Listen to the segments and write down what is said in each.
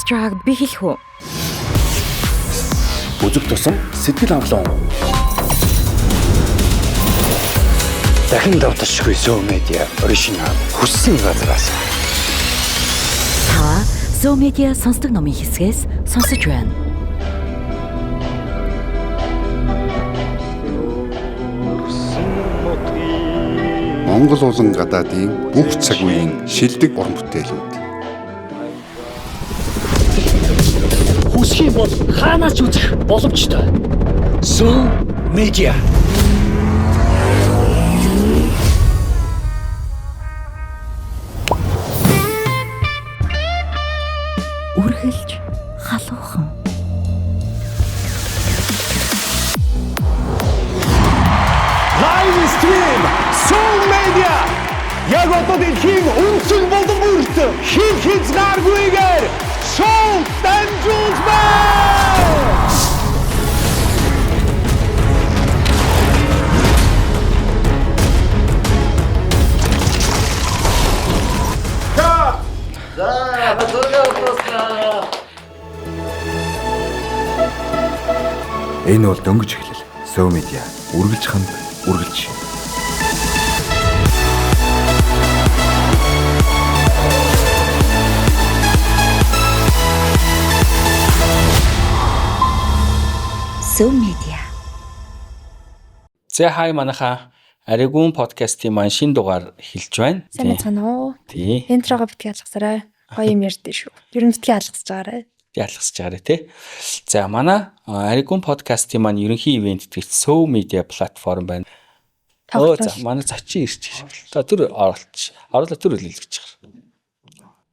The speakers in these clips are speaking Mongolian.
сонсож байгааг би хэлэх үү? Үзэг тусам сэтгэл хангалуун. Дахин давташгүй So Media Original хүссэн газраас. Та So Media сонсдог номын хэсгээс сонсож байна. Монгол болон гадаадын бүх цаг үеийн шилдэг уран бүтээлүүд. Хүсэх юм бол хаанаас ч үзэх боломжтой. So Media. Үргэлж халуухан. Live stream So Media яг одоо дэлхийн өнцөг булан бүрт хил хязгааргүйгээр шоу дамжуулж байна. Энэ бол дөнгөж эхлэл. So Media үргэлж хамт, үргэлж шинэ. So Media. За, хай манайхаа, Аригүн подкастын маань шинэ дугаар эхэлж байна. Сайн байцгаана уу? Тий. Intro го битгий алгасарай. Гоё юм ярьдээ шүү. Ер нь битгий алгасаж байгаарай. Битгий алгасаж байгаарай тий. За, манай Аригүн подкастын маань ерөнхий ивээн тэтгэгч So Media платформ байна. Өө, за, манай зочин ирчих. За, түр оролцож. Оруулаа, түр үлэлгэж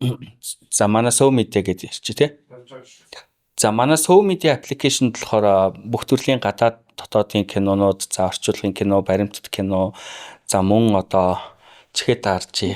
байгаа. За, манай So Media гэж ярьчих тий. За, манай So Media application болохоор бүх төрлийн гадаад дотоодын кинонууд, за, орчуулгын кино, баримтат кино, за, мөн одоо чихээ дарж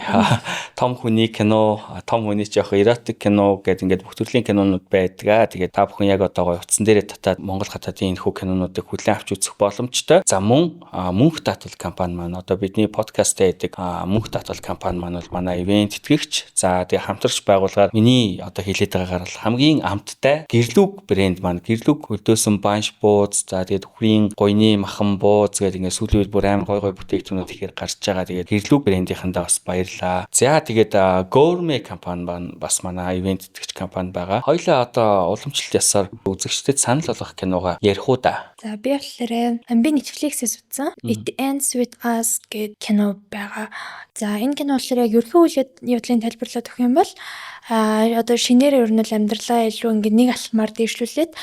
том хүний кино, том хүний ч яг erotic кино гэдэг ингээд бүх төрлийн кинонууд байдаг. Тэгээд та бүхэн яг одоо гоё утсан дээрээ татаад Монгол гадаадын энэхүү кинонуудыг хүлээн авч үзэх боломжтой. За, мөн Мөнх даатгал компани маань, одоо бидний подкаст хийдэг Мөнх даатгал компани маань бол манай ивээн тэтгэгч. За, тэгээ хамтарч байгууллагаар миний одоо хэлээд байгаагаар бол хамгийн амттай Гэрлүг брэнд маань, Гэрлүг хөлдөөсөн банш бууз, за, тэгээд үхрийн гуйны махан бууз гэдэг ингээд сүүлийн үед бүр амар гой гой бүтээгдэхүүнүүд ихээр гарч байгаа. Тэгээд Гэрлүг брендийнхэндээ бас баярлаа. За, тэгээд Gourmet компани маань бас манай ивээн тэтгэгч компани байгаа. Хоёлаа одоо уламжлалт ясаар үзэгчдэд санал болгох киногоо ярих уу да. За, би болохоор би Netflix-ээс үзсэн. It Ends With Us гэдэг кино байгаа. За, энэ кино болохоор яг ерөнхий үйл явдлын тайлбарлаад өгөх юм бол одоо шинээр ер нь л амьдралаа илүү ингээд нэг алхмаар дээшлүүлээд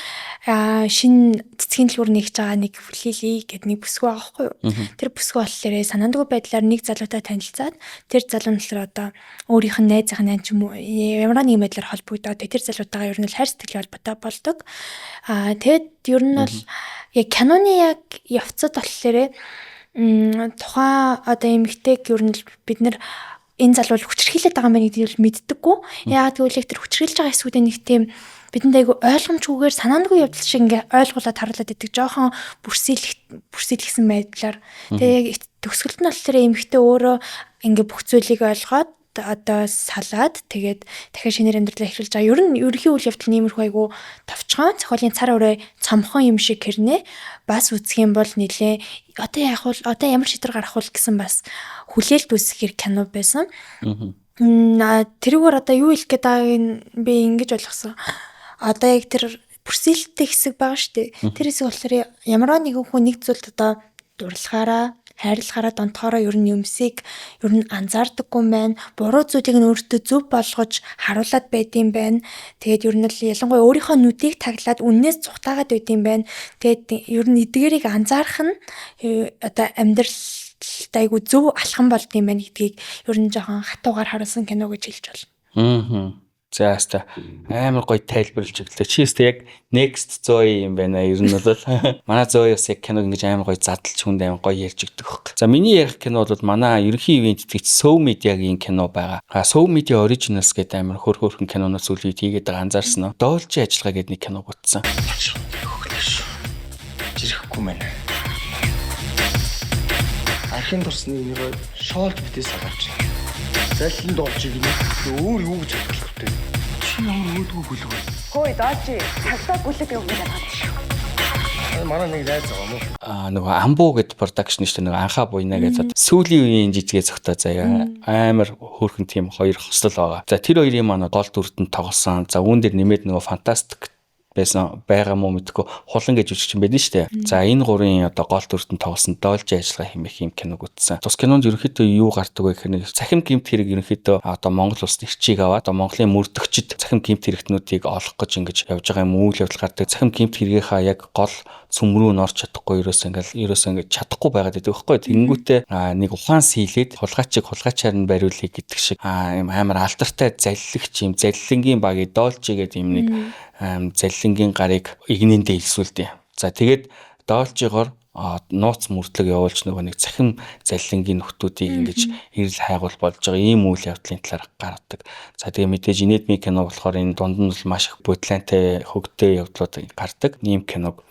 шинэ цэцгийн дэлгүүр нэгж байгаа нэг Лили гэдэг нэг бүсгүй байгаа байхгүй юу? Тэр бүсгүй болохоор санаандгүй байдлаар нэг залуутай танилцаад, тэр залуу нь болохоор одоо өөрийнх нь найзынх нь ч юм уу ямар нэгэн байдлаар холбогдоод, тэр залуутайгаа ер нь л хайр сэтгэлийн холбоотой болдог. Тэгээд ер нь бол яг киноны яг явцад болохоор тухайн одоо эмэгтэйг ер нь л бид нэр энэ залуу хүчирхийлээд байгаа юм байна гэдгийг бол мэддэггүй. Яагаад гэвэл яг тэр хүчирхийлж байгаа хэсгүүдээ нэг тийм бидэнд айгу ойлгомжгүйгээр санаандгүй явдал шиг ингээ ойлгуулад харуулад идэг. Жохон бүрсийлэх бүрсийлгсэн байдлаар. Тэгээ яг төгсгөлд нь болохоор эмэгтэй өөрөө ингээ бүх зүйлийг ойлгоод, одоо салаад, тэгээд дахиад шинээр амьдралаа эхлүүлж байгаа. Ер нь ерөнхий үйл явдал нь иймэрхүү айгу товчхон зохиолын цар өрөө цомхон юм шиг хэрнээ. Бас үзэх юм бол нэлээ одоо яах вэ, одоо ямар шийдвэр гаргах вэ гэсэн бас хүлээлт үүсгэхэр кино байсан. Тэрүүгээр одоо юу хэлэх гээд байгааг нь би ингэж ойлгосон. Одоо яг тэр бүрсэлттэй хэсэг байгаа шүү дээ. Тэр хэсэг болохоор ямар нэгэн хүн нэг зүйлд одоо дурлахаараа, хайрлахаараа, донтохоороо ер нь юмсыг ер нь анзаардаггүй юм байна. Буруу зүйлийг нь өөртөө зөв болгож харуулад байдсан байна. Тэгээд ер нь л ялангуяа өөрийнхөө нүдийг таглаад үннээс цухтаагаад байдсан байна. Тэгээд ер нь эдгээрийг анзаарах нь одоо амьдралд айгу зөв алхам болд юм байна гэдгийг ер нь жоохон хатуугаар харуулсан кино гэж хэлж байна. За, хаста амар гоё тайлбарлаж өглөө. Чи өстө яг next Zoe юм байна. Ер нь бол манай Zoe бас яг киног ингэж амар гоё задлж, хүнд амар гоё ярьж өгдөг хөөх. За, миний ярих кино бол манай ерөнхий ивээн тэтгэгч So Media-гийн кино байгаа. А So Media Originals гэдэг амар хөр хөрхөн кинонууд сүүлийн үед хийгээд байгаа, анзаарсан уу? Доолжин ажиллагаа гэдэг нэг кино бүтсэн. Жирэхгүй мэн. Архин дурсны нэрээ шоолж битээ салаач. Заллин доолж гинэ. Өөр юу гэж хэлэх вэ? Чи ямар өөдгөө бүлэг вэ? Хөөе дооч цагдаа бүлэг юм гэдэг байна шүү. Манай нэг найз байгаа мó. Нөгөө Амбу гэдэг production шүү дээ. Нөгөө Анхаа буйна гэдэг сүүлийн үеийн жижигээ зөгтөө заяа. Амар хөөрхөн тийм хоёр хослол байгаа. За тэр хоёрын маань гол дүртэнд тоглосон. За үүн дээр нэмээд нөгөө фантастик байсан байгаа мó мэдгүй хулан гэж жүжигчин байдаг шүү дээ. За энэ гурын одоо гол дүртэнд тоглосон Доолжи ажиллагаа хэмээх юм киног үзсэн. Тус кинонд ерөнхийдөө юу гардаг вэ гэхээр нэг цахим гэмт хэрэг ерөнхийдөө одоо Монгол улс эрчийг аваад одоо Монголын мөрдөгчд цахим гэмт хэрэгтнүүдийг олох гэж ингэж явж байгаа юм үйл явдал гардаг. Цахим гэмт хэрэгийнхаа яг гол сүм рүү н орч чадахгүй ерөөсөө ингэж чадахгүй байгаад байдаг байхгүй. Тэгэнгүүтээ нэг ухаан сийлээд хулгайчийг хулгайчаар нь бариулъя гэдэг шиг юм амар алдартай заллагч юм заллингийн багийг Доолжи гэдэг юм нэг заллингийн гарыг игнэндээ илсүүлдэг. За тэгээд Доолжигоор нууц мөрдлөг явуулж нөгөө нэг цахим заллингийн нөхдүүдийг ингэж эрэл хайгуул болж байгаа ийм үйл явдлын талаар гаргадаг. За тэгээ мэдээж инээдмийн кино болохоор энэ дунд нь бол маш их будлантай хөгтэй явдлууд гардаг. Ийм киног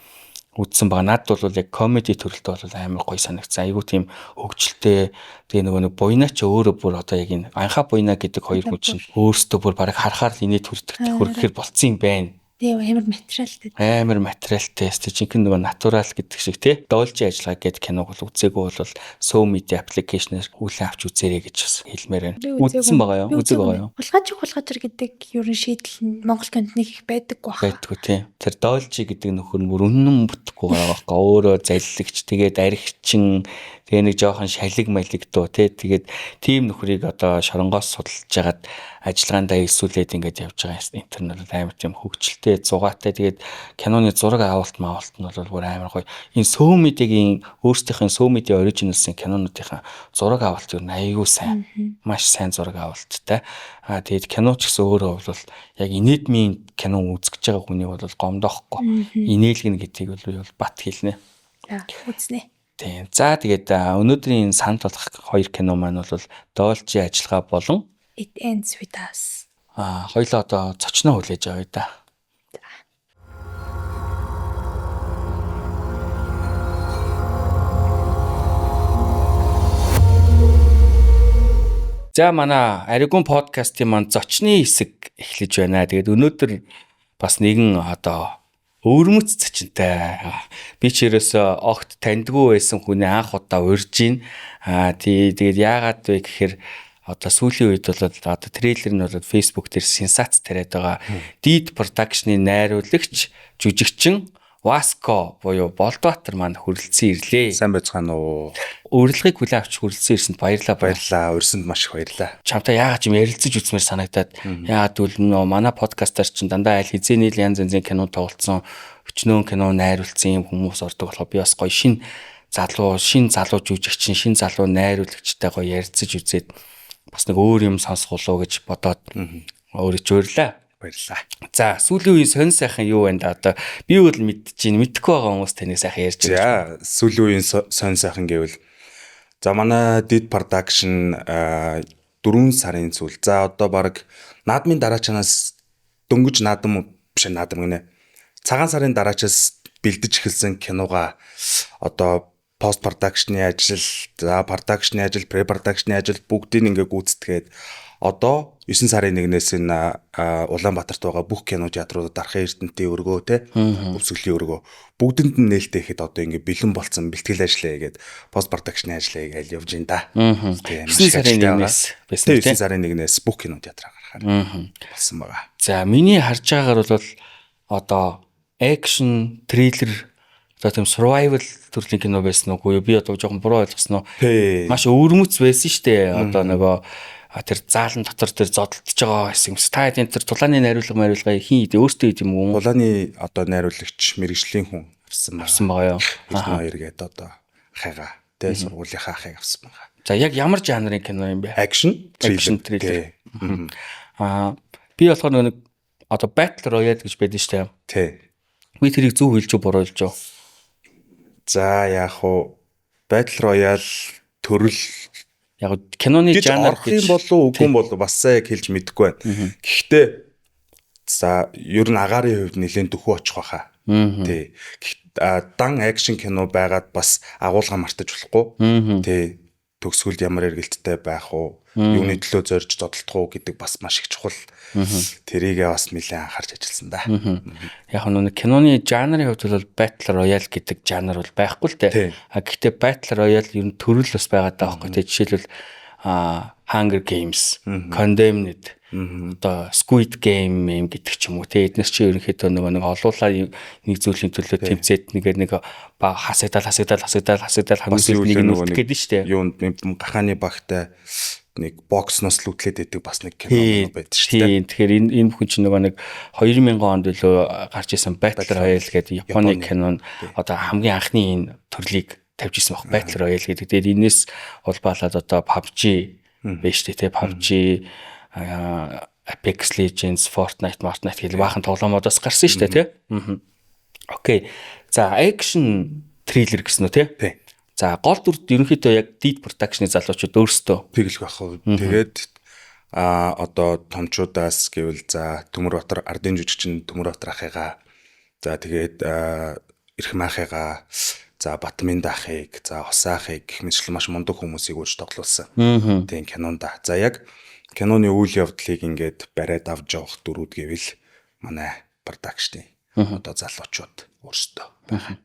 үзсэн байгаа. Надад бол яг комеди төрөлтөө бол амар гоё санагдсан. Айгуу тийм хөгжилтэй. Тэгээ нөгөө нэг буйна ч өөрөө бүр одоо яг энэ Анхаа буйна гэдэг хоёр хүн чинь өөрсдөө бүр бараг харахаар л инээд хүрдэг хөргөхээр болцсон юм байна. Тийм амар материалтай. Амар материалтай. Тэ жинхэнэ нөгөө натурал гэдэг шиг тий. Доолжи ажиллагаа гэдэг киног бол үзээгүй бол So Media application-аар хүлээн авч үзээрэй гэж бас хэлмээр байна. Үзсэн байгаа юу? Үзег байгаа юу? Хулгайч хулгайчар гэдэг ер нь шийдэл нь Монгол кинонд нэг их байдаггүй баха. Байдаггүй тий. Тэр Доолжи гэдэг нөхөр нь бүр үнэн бүтэхгүй байгаа байхгүй. Өөрөө заллагч тэгээд архичин тэгээ нэг жоохон шалиг малиг дуу тий. Тэгээд тийм нөхрийг одоо шоронгоос судалж хагаад ажиллагаандаа элсүүлээд ингээд явж байгаа интернет бол амар тийм хөгжилтэй, зугаатай. Тэгээд киноны зураг авалт маавалт нь бол бүр амар гоё. Энэ So Media-гийн өөрсдийнх нь So Media Originals-ын кинонуудынхаа зураг авалт юу аягүй сайн. Маш сайн зураг авалттай. Тэгээд кино ч гэсэн өөрөө бол яг инээдмийн кино үзэж байгаа хүний бол гомдоохгүй. Инээлгэн гэдгийг бол би бол бат хэлнэ. За үзнэ. Тийм. За тэгээд өнөөдрийн санал болгох хоёр кино маань бол Доолжи ажиллагаа болон It Ends With Us. Хоёлоо одоо зочноо хүлээж авъя да. За манай Аригун подкастын маань зочны хэсэг эхлэж байна. Тэгээд өнөөдөр бас нэгэн одоо өвөрмөц зочинтай. Би ч ерөөсөө огт таньдгүй байсан хүний анх удаа урьж гин. Тэгээд яагаад вэ гэхээр одоо сүүлийн үед бол одоо трейлер нь бол Facebook дээр сенсац тариад байгаа. Deed Production-ы найруулагч, жүжигчин Васко буюу Болдбаатар маань хүрэлцэн ирлээ. Сайн байцгаана уу? Урилгыг хүлээн авч хүрэлцэн ирсэнд баярлалаа. Баярлалаа. Урьсанд маш их баярлалаа. Чамтай яагаад юм ярилцаж үзмээр санагдаад яагаад гэвэл нөө манай подкастаар чинь дандаа аль хэзээний л янз янзын кино тоглолцсон, өчнөөн кино найруулсан юм хүмүүс ордог болохоор би бас гоё шин залуу жүжигчин, шин залуу найруулагчтай гоё ярилцаж үзээд бас нэг өөр юм сонсох болов гэж бодоод өөрөө ч урьлаа. Баярлалаа. За сүүлийн үеийн сонь сайхан юу байна да одоо би бол мэдчихээн мэдэхгүй байгаа хүмүүс таныг сайхан ярьж байна. За сүүлийн үеийн сонь сайхан гэвэл за манай Deed Production 4 сарын сүүл. За одоо баг наадмын дараачанаас дөнгөж наадам биш наадам гинэ. Цагаан сарын дараачаас бэлдэж эхэлсэн киногоо одоо пост продакшны ажил, за продакшны ажил, пре продакшны ажил бүгдийг ингээ гүйцэтгээд одоо 9 сарын 1-ээс энэ Улаанбаатарт байгаа бүх кино театруудад Архын Эрдэнэтийн өргөө те өвсгөлийн өргөө бүгдэнд нь нээлттэй ихэд одоо ингээ бэлэн болцсон бэлтгэл ажлаа хийгээд пост продакшны ажлаа хийгээл явж байна да. Тийм 9 сарын 1-ээс байсан тийм 9 сарын 1-ээс бүх кино театраа гарахаар болсон байгаа. За миний харж байгаагаар бол одоо экшн, триллер одоо тийм survival төрлийн кино байсан уугүй юу? Би одоо жоохон буруу ойлгосон уу? Маш өвөрмөц байсан шүү дээ. Одоо нөгөө тэр заалан дотор тэр зодолдож байгаа хэсэг юм. Та энэ тэр тулааны найруулга мариулга хин хийдэ өөртөө хийд юм уу? Тулааны одоо найруулагч мэрэгжлийн хүн авсан байгаа юу? Эрдэнэ хоёр гээд одоо ахыгаа тэ сургуулийнхаа ахыг авсан байгаа. За яг ямар жанрын кино юм бэ? Action, thriller. Би болохоор нэг одоо Battle Royale гэж байдаг шүү дээ. Тий. Би тэрийг зөв хэлж үү буруу хэлж үү? За яг уу Battle Royale төрөл яг киноны жанр гэж болов үгүй болов бас сайн яг хэлж мэдэхгүй байна. Гэхдээ за ер нь агаарын хувьд нэлээд дөхөө очих байхаа. Тий. Дан акшн кино байгаад бас агуулга мартаж болохгүй. Тий. Төгсгөлд ямар эргэлттэй байх уу? Юуны төлөө зорж зодтолдох уу гэдэг бас маш их чухал. Тэрийгээ бас нэлээд анхаарч ажилласан да. Яг нь киноны жанрын хувьд бол Battle Royale гэдэг жанр бол байхгүй л дээ. А гэхдээ Battle Royale ер нь төрөл бас байгаа даа байхгүй те. Жишээлбэл Hunger Games, Condemned, одоо Squid Game юм гэдэг ч юм уу те. Эднес чи ерөнхийдөө нөгөө нэг олуулаа нэг зүйлийн төлөө тэмцээд нэгээр нэг хасагдал хасагдал хасагдал хасагдал хамгийн сүүлд нэг нь үлдэх гээд нь шүү дээ. Юунд гахааны багтай нэг боксноос лүтлээд байдаг бас нэг кино байдаг шүү дээ. Тэгэхээр энэ бүхэн чинь нөгөө нэг 2000 онд илүү гарч исэн Battle Royale гэдэг Японы кино одоо хамгийн анхны энэ төрлийг тавьж исэн баг. Battle Royale гэдэг. Тэгээд энэс улбаалаад одоо PUBG байж тээ, PUBG, Apex Legends, Fortnite, Fortnite гэл баахан тоглоомодоос гарсан шүү дээ, тий. Окей. За, action thriller гэсэн үү, тий? Тий. За, гол дүрд ерөнхийдөө яг Deed Production-ы залуучууд өөрсдөө тэгэлх байх уу. Тэгээд одоо томчуудаас гэвэл за Төмөрбатар ардын жүжигчин Төмөрбатар ахыгаа, за тэгээд Эрхэм ахыгаа, за Батминд ахыг, за Хоса ахыг гэх мэтчлэн маш мундаг хүмүүсийг үүж тоглуулсан. Тийм кинонда. За яг киноны үйл явдлыг ингээд бариад авч явах дүрүүд гэвэл манай production-ы одоо залуучууд өөрсдөө байна.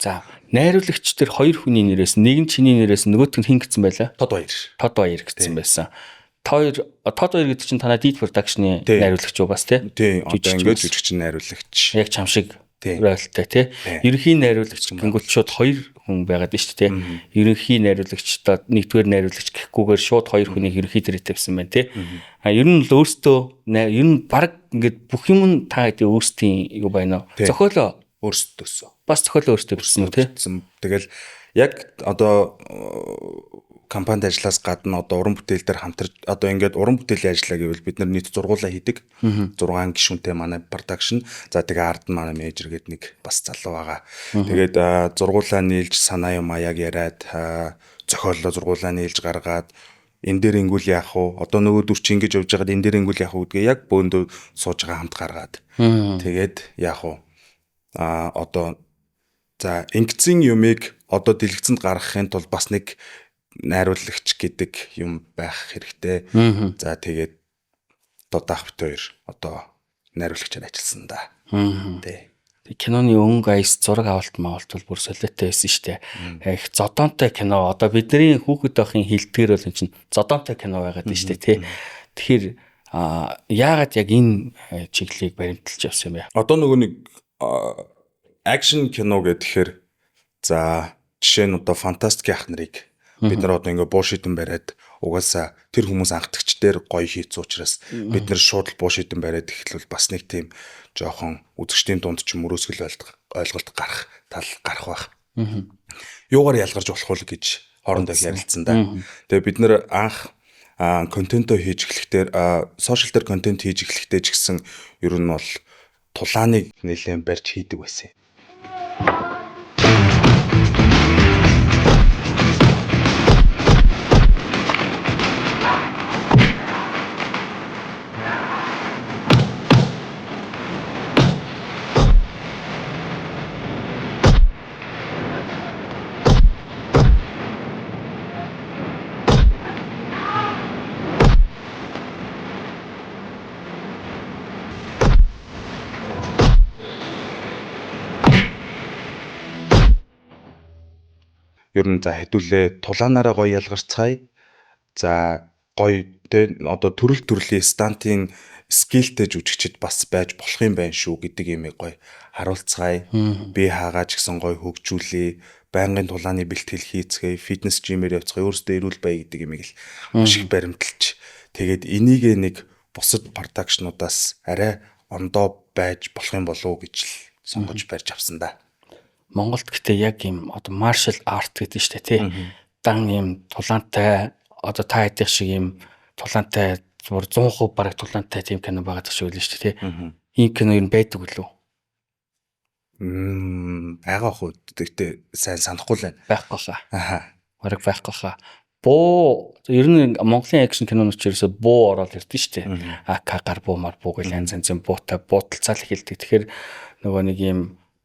За, найруулагч тэр хоёр хүний нэрээс нэг нь чиний нэрээс нөгөөх нь хэн гэсэн байлаа? Тод Баяр. Тод Баяр гэсэн байсан. Тод Баяр гэдэг чинь танай Deed Production-ы найруулагч уу бас тий? Тий, одоо ингээд жүжигчин найруулагч. Яг чам шиг ролтой тий. Ерөнхий найруулагч гингүүл шууд хоёр хүн байгаад нь шүү дээ тий. Ерөнхий найруулагч одоо нэгдүгээр найруулагч гэхгүйгээр шууд хоёр хүнийг ерөнхий дээр тавьсан байна тий. А ер нь л өөртөө ер нь баг ингээд бүх юм нь та хэдий өөрсдийн юу байна уу? Зохиолоо өөрсдөөсөө. Бас зохиолоо өөрсдөө бичсэн үү тий? Тэгэл яг одоо компанид ажиллаас гадна одоо уран бүтээл дээр хамтарч одоо ингээд уран бүтээлийн ажиллаа гэвэл бид нар нийт 6 хийдэг. 6 гишүүнтэй манай production. За тэгээ ард нь манай менежер гээд нэг бас залуу байгаа. Тэгээд 6 нийлж санаа юм аяг яриад зохиолоо 6 нийлж гаргаад энэ дээр ингүүл яах вэ? Одоо нөгөө дүр чи ингэж явж байгаад энэ дээр ингүүл яах вэ гэдгээ яг бөөндөө сууж байгаа хамт гаргаад. Тэгээд яах вэ? Одоо за ингэсэн юмыг одоо дэлгэцэнд гаргахын тулд бас нэг найруулагч гэдэг юм байх хэрэгтэй. За тэгээд Дудах бит хоёр одоо найруулагчаар ажилласан да. Тэ. Киноны өнгө аяс зураг авалт маавалт бол бүр солиотой байсан шүү дээ. Их зодоонтой кино. Одоо бидний хүүхэд байхын хилдгээр бол эн чинь зодоонтой кино байгаад байна шүү дээ, тий. Тэгэхээр яагаад яг энэ чиглэлийг баримталж явсан юм бэ? Одоо нөгөө нэг акшн кино гэхээр за жишээ нь одоо фантастик ах нарыг бид нар одоо ингээ буу шидэн бариад угаасаа тэр хүмүүс анхдагч дээр гоё хийц учраас бид нар шууд л буу шидэн бариад эхлвэл бас нэг тийм жоохон үзэгчдийн дунд ч мөрөөсгөл ойлголт гарах тал гарах байх. Юугаар ялгарч болох вэ гэж хоорондоо ярилцсан да. Тэгээ бид нар анх контентоо хийж эхлэхдээ сошиал дээр контент хийж эхлэхдээ ч гэсэн ер нь бол тулааныг нэлээд барьж хийдэг байсан. Ер нь за хэдүүлээ тулаанаараа гоё ялгарцгаая. За гоё тэ одоо төрөл төрлийн стантын скиллтэй жүжигчд бас байж болох юм байна шүү гэдэг юмыг гоё харуулцгаая. Би хаагаа ч гэсэн гоё хөгжүүлээ. Байнгын тулааны бэлтгэл хийцгээе, фитнес жимээр явцгаая, өөрсдөө эрүүл бай гэдэг юмыг л маш их баримталж. Тэгээд энийгээ нэг бусад продакшнуудаас арай ондоо байж болох юм болов уу гэж л сонгож барьж авсан да. Монголд гэтээ яг юм одоо martial art гэдэг нь шүү дээ тий. Дан юм тулаантай одоо та хэдийнх шиг юм тулаантай бүр 100% бараг тулаантай тийм кино байгаа шиг үлээ шүү дээ тий. Ийм кино ер нь байдаг үлээ? Байгаа хөө. Тэгтээ сайн санахгүй л байна. Байхгүй хаа. Аа. Бараг байхгүй хаа. Буу ер нь Монголын акшн кинонууд ч ерөөсөө буу ороод ирдэ шүү дээ. АК гар буу мар буу гэл янз янзын буутай буудалцаал эхэлдэг. Тэгэхээр нөгөө нэг юм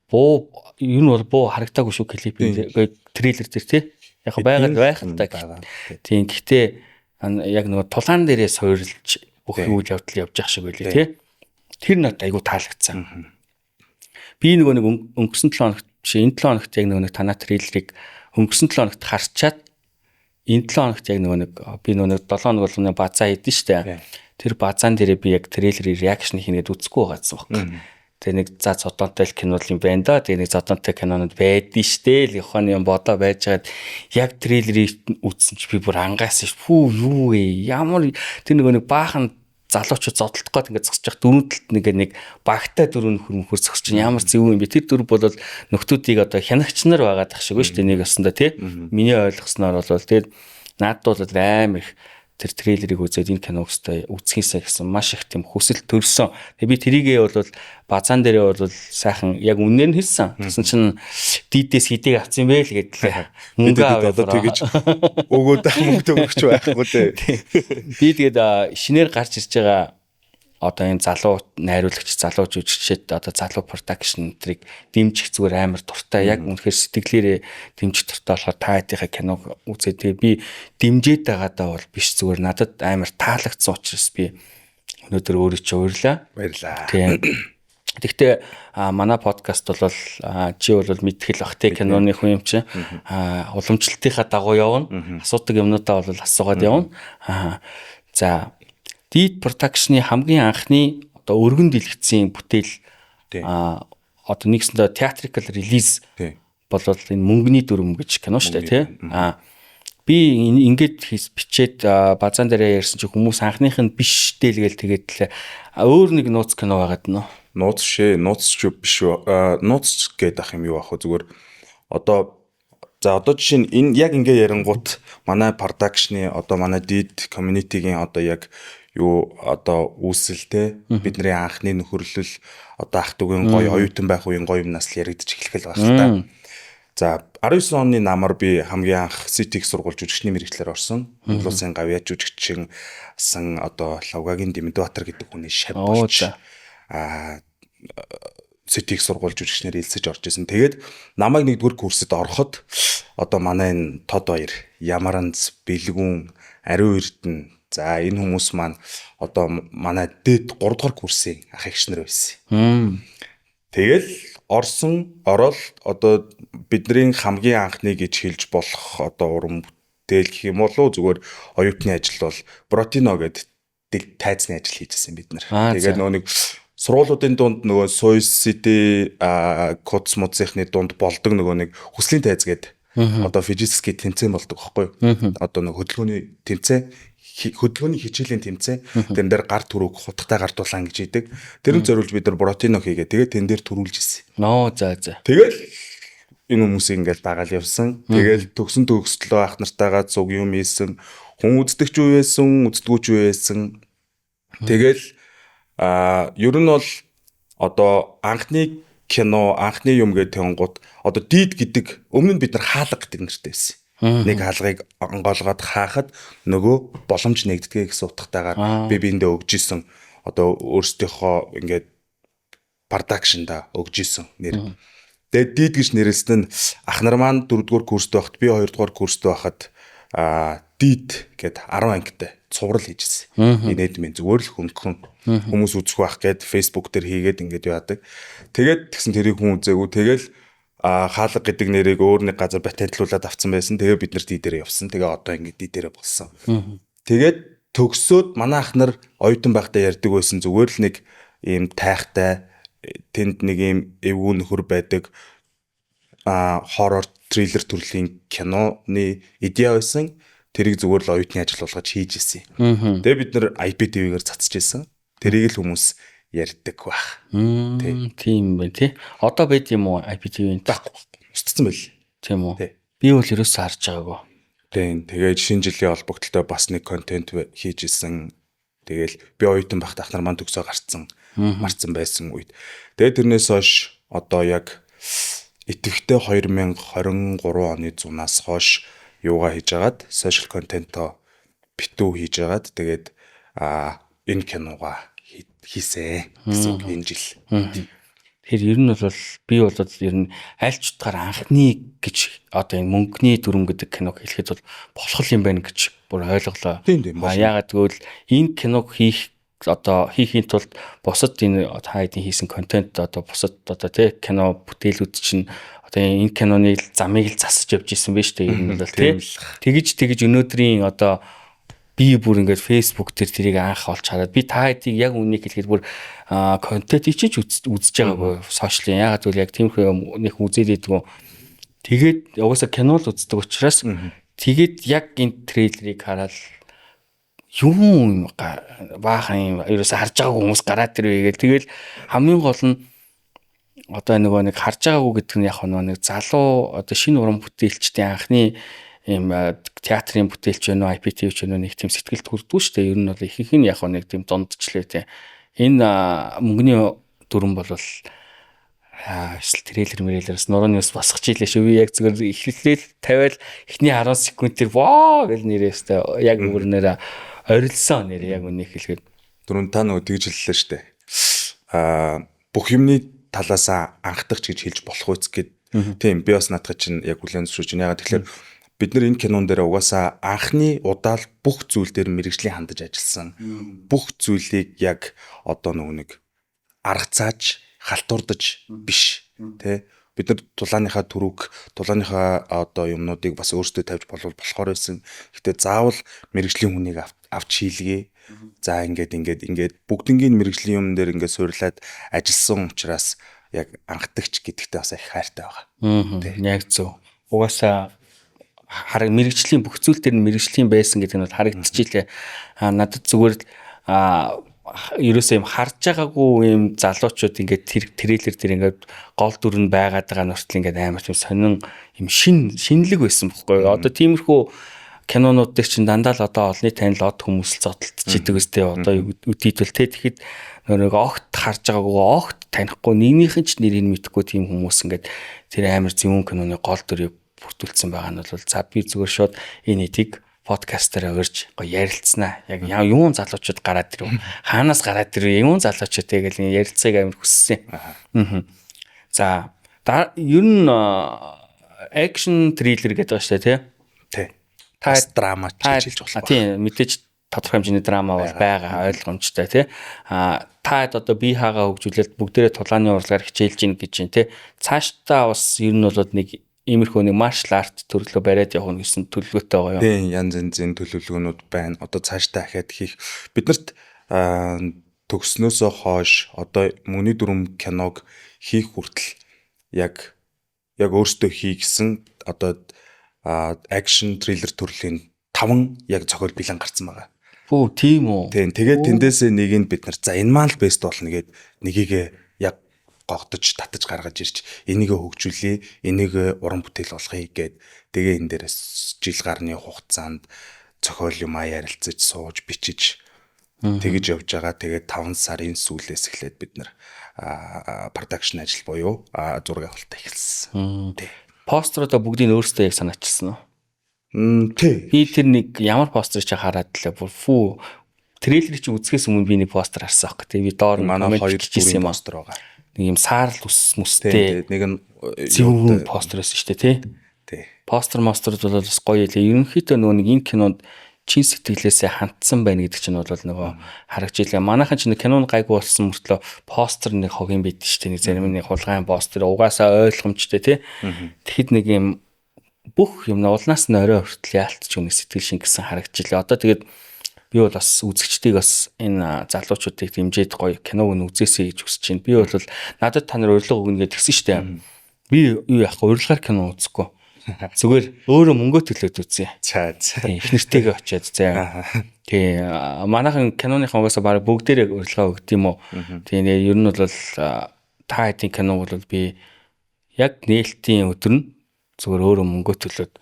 буу ер нь бол буу харагдаагүй шүү клипийн трейлер дээр тий. Яг байгаад байх л та. Тийм. Гэхдээ яг нөгөө тулаан дээрээ суурилж бүх үйл явдал явж явах шиг байлээ тий. Тэр надад айгүй таалагдсан. Би нөгөө нэг өнгөрсөн 7 хоногт биш, энэ 7 хоногт яг нөгөө нэг танаа трейлерыг өнгөрсөн 7 хоногт харчаад энэ 7 хоногт яг нөгөө нэг би нөгөө нэг 7 хоног болгоно базаа хийдэн штэ. Тэр базаан дээрээ би яг трейлерийн reaction хийнгээд үзэхгүй байгаадсан байхгүй. Тэгээ нэг за зодонтой л кино юм байна да. Тэгээ нэг зодонтой кинонод байдэн штэ л явахны юм бодоо байжгаад яг трейлерыг үзсэн чи би бүр ангаас ш. Фүү юу вэ? Ямар тэр нөгөө нэг баахан залуучууд зодолдох гээд ингээд зогсож явах дөрөв талд нэг багтай дөрөв нөхөр мөхөр зогсож чинь ямар зөв юм бэ? Тэр дөрөв бол нөхдүүдийг одоо хянагч нар байгаад ах шиг байна шүү дээ нэг өсөндөө тий. Миний ойлгосноор бол тэгээд надад бол амар их тэр трейлерыг үзээд энэ киног өстой үзхийсэ гэсэн маш их тийм хүсэл төрсөн. Тэгээ би тэрийгээ бол базаан дээрээ бол сайхан яг үнээр нь хэлсэн. Тэгсэн чинь дидээс хэдийг авсан юм бэ л гэдлээ. Мөнгө аваад одоо тэгэж өгөөд мөнгө өгч байхгүй дээ. Би тэгээд шинээр гарч ирж байгаа одоо энэ залуу найруулагч, залуу жүжигчид, одоо залуу production тэрийг дэмжих зүгээр амар дуртай. Яг үнэхээр сэтгэлээрээ дэмжих дуртай болохоор та хэдийнхээ киног үзээд тэгээ би дэмжиж байгаадаа бол биш, зүгээр надад амар таалагдсан учраас би өнөөдөр өөрөө чи уйрлаа. Баярлаа. Тийм. Гэхдээ манай подкаст бол чи бол мэдхэл бах те киноны хүн юм чи уламжлалтынхаа дагуу явна. Асуудаг юмнуудаа бол асуугаад явна. За Deed Production-ы хамгийн анхны одоо өргөн дэлгэцийн бүтээл одоо нэгсэндээ theatrical release болол энэ Мөнгөний дүрм гэж кино шүү дээ тий. Би ингээд бичээд базаан дээрээ ярьсан чи хүмүүс анхных нь биш дээ л гээл тэгээд лээ. Өөр нэг нууц кино байгаад нөө. Нууц шээ, нууц ч биш үү. Нууц гэдэг ах юм юу ах вэ? Зүгээр одоо за одоо жишээ нь энэ яг ингээ ярингуут манай production-ы одоо манай Deed community-гийн одоо яг юу одоо үүсэл те бидний анхны нөхөрлөл одоо ах дүүгийн гоё оюутан байх үеийн гоё юмнаас л яригдчих эхлэх л байх л та. За 19 оны намар би хамгийн анх CTX сургууль жүжигчний мэргэжлээр орсон. Монгол улсын гавьяа жүжигчин сан одоо Лавгагийн Дэмэдбаатар гэдэг хүний шав болж CTX сургууль жүжигчнэр элсэж орж исэн. Тэгээд намайг нэгдүгээр курсэд ороход одоо манай энэ Тод баяр, Ямаранц, Бэлгүүн, Ариун Эрдэнэ. За энэ хүмүүс маань одоо манай дээд 3 дугаар курсын ах эгч нар байсан. Тэгэл орсон ороод одоо бидний хамгийн анхны гэж хэлж болох одоо уран бүтээл гэх юм болов зүгээр оюутны ажил бол Бротино гэдэг тайзны ажил хийжсэн бид нар. Тэгээд нөгөө нэг сургуулиудын дунд нөгөө Soy City Коц муцынхны дунд болдог нөгөө нэг хүслийн тайз гэдэг одоо физический тэмцээн болдог байхгүй юу? Одоо нөгөө хөдөлгөөний тэмцээн, хөдөлгөөний хичээлийн тэмцээн. Тэрэн дээр гар түрүүг хутгатай гар тулаан гэж хийдэг. Тэрэн зориулж бид нар Бротино хийгээ. Тэгээд тэн дээр түрүүлж ирсэн. Ноо за за. Тэгэл энэ хүмүүсийг ингээл дагаал явсан. Тэгэл төгсөн төгслөө ах нартайгаа цуг юм хийсэн. Хүн үздэгч үе байсан, үздэггүйч үе байсан. Тэгэл ер нь бол одоо анхны кино, анхны юм гэдэг тэнгууд одоо Deed гэдэг өмнө нь бид нар хаалга гэдэг нэртэй байсан. Нэг хаалгыг онгоолгоод хаахад нөгөө боломж нэгддэгэ гэсэн утгатайгаар би биэндээ өгж исэн. Одоо өөрсдийнхөө ингээд продакшнда өгж исэн нэр. Тэгээд Deed гэж нэрлсэн нь ах нар маань 4-р курст байхад би 2-р курст байхад Deed гэд 10 ангитай цуврал хийжсэн. Инээд минь зүгээр л хөнгөн хүмүүс үзэх байх гэд Facebook дээр хийгээд ингээд яадаг. Тэгээд тэгсэн тэрийг хүн үзээгүй. Тэгэл хаалга гэдэг нэрийг өөр нэг газар патентлуулад авцсан байсан. Тэгээ бид нар дидэрээ явсан. Тэгээ одоо ингээд дидэрээ болсон. Тэгээд төгсөөд манай ах нар оюутан байхдаа ярьдаг байсан зүгээр л нэг ийм тайхтай тэнд нэг ийм эвгүй нөхөр байдаг хоррор триллер төрлийн киноны идея байсан. Тэрийг зүгээр л оюутны ажил болгож хийж исэн. Тэгээ бид нар IPTV-гээр цацж исэн. Тэрийг л хүмүүс ярьдаг байх. Тийм байна тий. Одоо байд юм уу IPTV-нд? Байхгүй. Устцсан байл. Тийм үү. Би бол ерөөсөө харж байгаагүй. Тийм. Тэгээд шинэ жилийн холбогдлолтой бас нэг контент хийж исэн. Тэгэл би оюутан байхдаа ах нар маань төгсөө гарцсан, марцсан байсан үед. Тэгээд тэрнээс хойш одоо яг идэвхтэй 2023 оны зунаас хойш юугаа хийж агаад social content-о битүү хийж агаад тэгээд энэ киногоо хийсэн гэсэн үг энэ жил. Тэгэхээр ер нь бол би бол ер нь аль ч утгаар анхны гэж одоо энэ мөнгөний дүрм гэдэг киног хэлэхэд бол болох юм байна гэж бүр ойлголоо. Яагаад гэвэл энэ киног хийх одоо хийхийн тулд бусад энэ та хэдийн хийсэн контент одоо бусад одоо тий кино бүтээлүүд чинь одоо энэ киноны замыг л засаж явж исэн байж тээ ер нь бол тий. Тэгэж өнөөдрийн одоо би бүр ингээд Facebook дээр тэрийг анх олж хараад би та хэдийг яг үнийг хэлэхэд бүр контент ичиж үзэж байгаагүй сошиалын. Яагаад гэвэл яг тиймэрхүү юм нэг үзээд идэггүй. Тэгээд угаасаа кино л үздэг учраас тэгээд яг энэ трейлерыг хараад юм баахан юм ерөөсө харж байгаагүй хүмүүс гараад ирвэ гээл. Тэгэл хамгийн гол нь одоо нөгөө нэг харж байгаагүй гэдэг нь яг нөгөө нэг залуу одоо шинэ уран бүтээлчдийн анхны ийм театрын бүтээлч байна уу, IPTV ч байна уу нэг тийм сэтгэлд хүрдэггүй шүү дээ. Ер нь бол ихэнх нь яг нэг тийм дундчлээ те. Энэ мөнгөний дүрм бол эсвэл трейлер мрэлерээс нурууны ус босгож ийлээ шүү. Би яг зүгээр эхлэлэл тавиал эхний 10 секунд тэр ваа гэл нэрээстэй яг бүрнээр орилсон нэр яг үнийг хэлэхэд. Дөрөв та нөгөө тэгж хэллээ шүү дээ. Бүх юмны талаасаа анхдагч гэж хэлж болох үз гэд. Тийм би бас наадах чинь яг хүлээн зөвшөөрч байна. Ягаад тэгэхээр бид нар энэ кинон дээр угаасаа анхны удаа л бүх зүйл дээр мэрэгжлийн хандаж ажилласан. Бүх зүйлийг яг одоо нөгөө нэг арга зааж халтурдаж биш тий. Бид нар тулааныхаа төрөг, тулааныхаа одоо юмнуудыг бас өөрсдөө тавьж болвол болохоор байсан. Гэтэ заавал мэрэгжлийн хүнийг авч хийлгээ. За ингээд бүгднгийн мэрэгжлийн юм дээр ингээд суурлаад ажилласан учраас яг анхдагч гэдэгтээ бас их хайртай байгаа. Яг зөв. Угаасаа хараг мэрэгжлийн бүх зүйл дээр нь мэрэгжлийн байсан гэдэг нь бол харагдчихилээ. Надад зүгээр л ерөөсөө юм харж байгаагүй юм залуучууд ингээд тэр трейлер дээр ингээд гол дүр нь байгаад байгаа нүртэл ингээд амар тийм сонин юм шинэлэг байсан бохгүй. Одоо тиймэрхүү кинонууд дээр чинь дандаа л одоо олонний танил од хүмүүс л зодтолтчихдаг өстэй одоо өдийдвэл те. Тэгэхэд нэг огт харж байгаагүй огт танихгүй нэгнийх нь ч нэрийг мэдэхгүй тийм хүмүүс ингээд тэр амар зөвүүн киноны гол дүрийг бүртгүүлсэн байгаа нь бол за би зүгээр шууд энэ этийг подкастаараа урьж гоё ярилцсанаа. Яг юун залуучууд гараад ирэв. Хаанаас гараад ирэв? Юун залуучууд те гэл ярилцахыг амар хүссэн. За ер нь акшн триллер гэдэг байгаа шүү дээ тий. Тий. Та драма ч гэж хэлж болох. Тийм мэдээж тодорхой хэмжээний драма бол байгаа ойлгомжтой тий. Та хэд одоо бие хаагаа хөгжүүлээд бүгдээрээ тулааны урлагаар хичээлж гин гэж чинь тий. Цаашдаа бас ер нь бол нэг иймэрхүү нэг маршал арт төрлөө бариад явах нь гэсэн төлөвлөгөөтэй байгаа юм. Тийм янз янзын төлөвлөгөөнүүд байна. Одоо цаашдаа дахиад хийх биднэрт төгснөөсөө хойш одоо мөнгөний дүрм киног хийх хүртэл яг өөртөө хий гэсэн одоо акшн триллер төрлийн 5 яг зохиол бэлэн гарсан байгаа. Хөө тийм үү. Тийм тэгээд тэндээсээ нэг нь бид нар за энэ маань л бест болно гэд нэгийгээ яг гогдож татаж гаргаж ирж энийгээ хөгжүүлье, энийгээ уран бүтээл болгоё гэд тэгээ энэ дээрээс жил гарны хугацаанд зохиол юмаа ярилцаж сууж бичиж тэгэж явж байгаа. Тэгээд 5 сарын сүүлээс эхлээд бид нар production ажил буюу зураг авалтаа эхэлсэн. Тий. Постеруудаа бүгдийг өөрсдөө яг санаачилсан уу? Тий. Би тэр нэг ямар постэр чи хараад лээ бүр фүү трейлерыг чи үзэхээс өмнө би нэг постэр харсан аахгүй. Тэгээ би доор манай хоёр хийсэн постэр байгаа. Нэг юм саарл ус мүстэй. Нэг нь зөвүүн постэр байсан шүү дээ, тий. Тий. Постэр мостерд бол бас гоё илээ. Ерөнхийдөө нөгөө нэг энэ кинонд чин сэтгэлээсээ хандсан байна гэдэг чинь бол нөгөө харагдчихлаа. Манайхан чинь кинон гайгүй болсон мөртлөө постэр нэг хогийн байд шүү дээ. Нэг зарим нэг хулгайн постэр угаасаа ойлгомжтой тий. Тэгэхэд нэг юм бүх юм улнаас нь орой хүртэл яалтч нэг сэтгэл шингэсэн харагдчихлаа. Одоо тэгээд би бол бас үзэгчдийг бас энэ залуучуудыг дэмжиж гоё киног нь үзээсэй гэж хүсэж байна. Би бол надад та нар урилга өгнө гэж тэгсэн шүү дээ. Би юу яахгүй урилгаар кино үзэхгүй. Зүгээр өөрөө мөнгөө төлөөд үзье. За за. Их нэртэйгээ очиад заа. Тий. Манайхан киноныхан угаасаа баг бүгдээрээ урилга өгд юм уу. Тий. Ер нь бол та хэдийн кино бол би яг нээлтийн өдөр нь зүгээр өөрөө мөнгөө төлөөд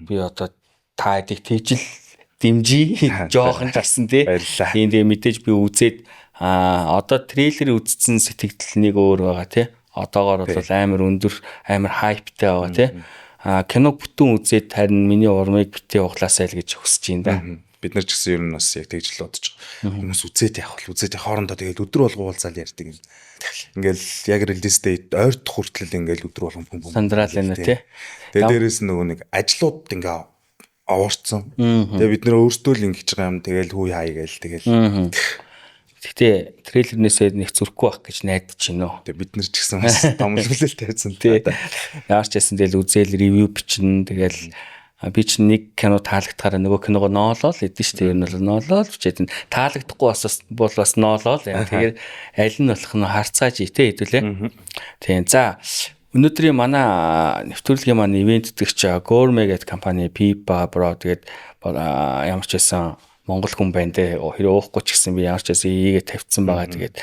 би одоо та хэдийг тэгжил дэмжий жоохон гарсан тий. Баярлалаа. Тийм тэгээ мэдээж би үзээд одоо трейлер үзсэн сэтгэл нэг өөр байгаа тий. Одоогоор бол амар өндөр амар хайптай байгаа тий. Кино бүтэн үзээд харин миний урмыг битээ углаасай л гэж хүсэж байна да. Бид нар ч гэсэн ер нь бас яг тэгж л бодож байгаа. Хүмүүс үзээд явах бол үзээд хоорондоо тэгэл өдөр болгон уулзаал ярьдаг юм. Ингээл яг release date ойртох хүртэл ингээл өдөр болгон бүм бүм. Сандраал байна тий. Тэгээ дээрээс нь нөгөө нэг ажлууд ингээ овоорцсон. Тэгээ бид нэр өөртөө л ингэж байгаа юм. Тэгэл хүү хай гээл тэгэл. Гэхдээ трейлернээсээ нэг зүрхгүй байх гэж найдаж байна уу. Тэгээ бид нар ч гэсэн бас том хүлээлт тавьсан тий. Ямар ч байсан тэгэл үзэл ревю бичнэ. Тэгэл би чинь нэг кино таалагдахаараа нөгөө киногоо ноолоо л эдэн шүү дээ. Ер нь бол ноолоо л бичээд таалагдахгүй бас бол бас ноолоо л. Тэгэхээр аль нь болох нь харцгааж итэ хэдүүлээ. Тийм. За өнөөдрийн манай нэвтрүүлгийн маань ивент тэтгэгч Gourmet гэдэг компани Pipa Bro тэгээд ямар ч байсан Монгол хүн байна те. Хэрэг уухгүй ч гэсэн би ямар ч байсан ийгээ тавьчихсан байгаа. Тэгээд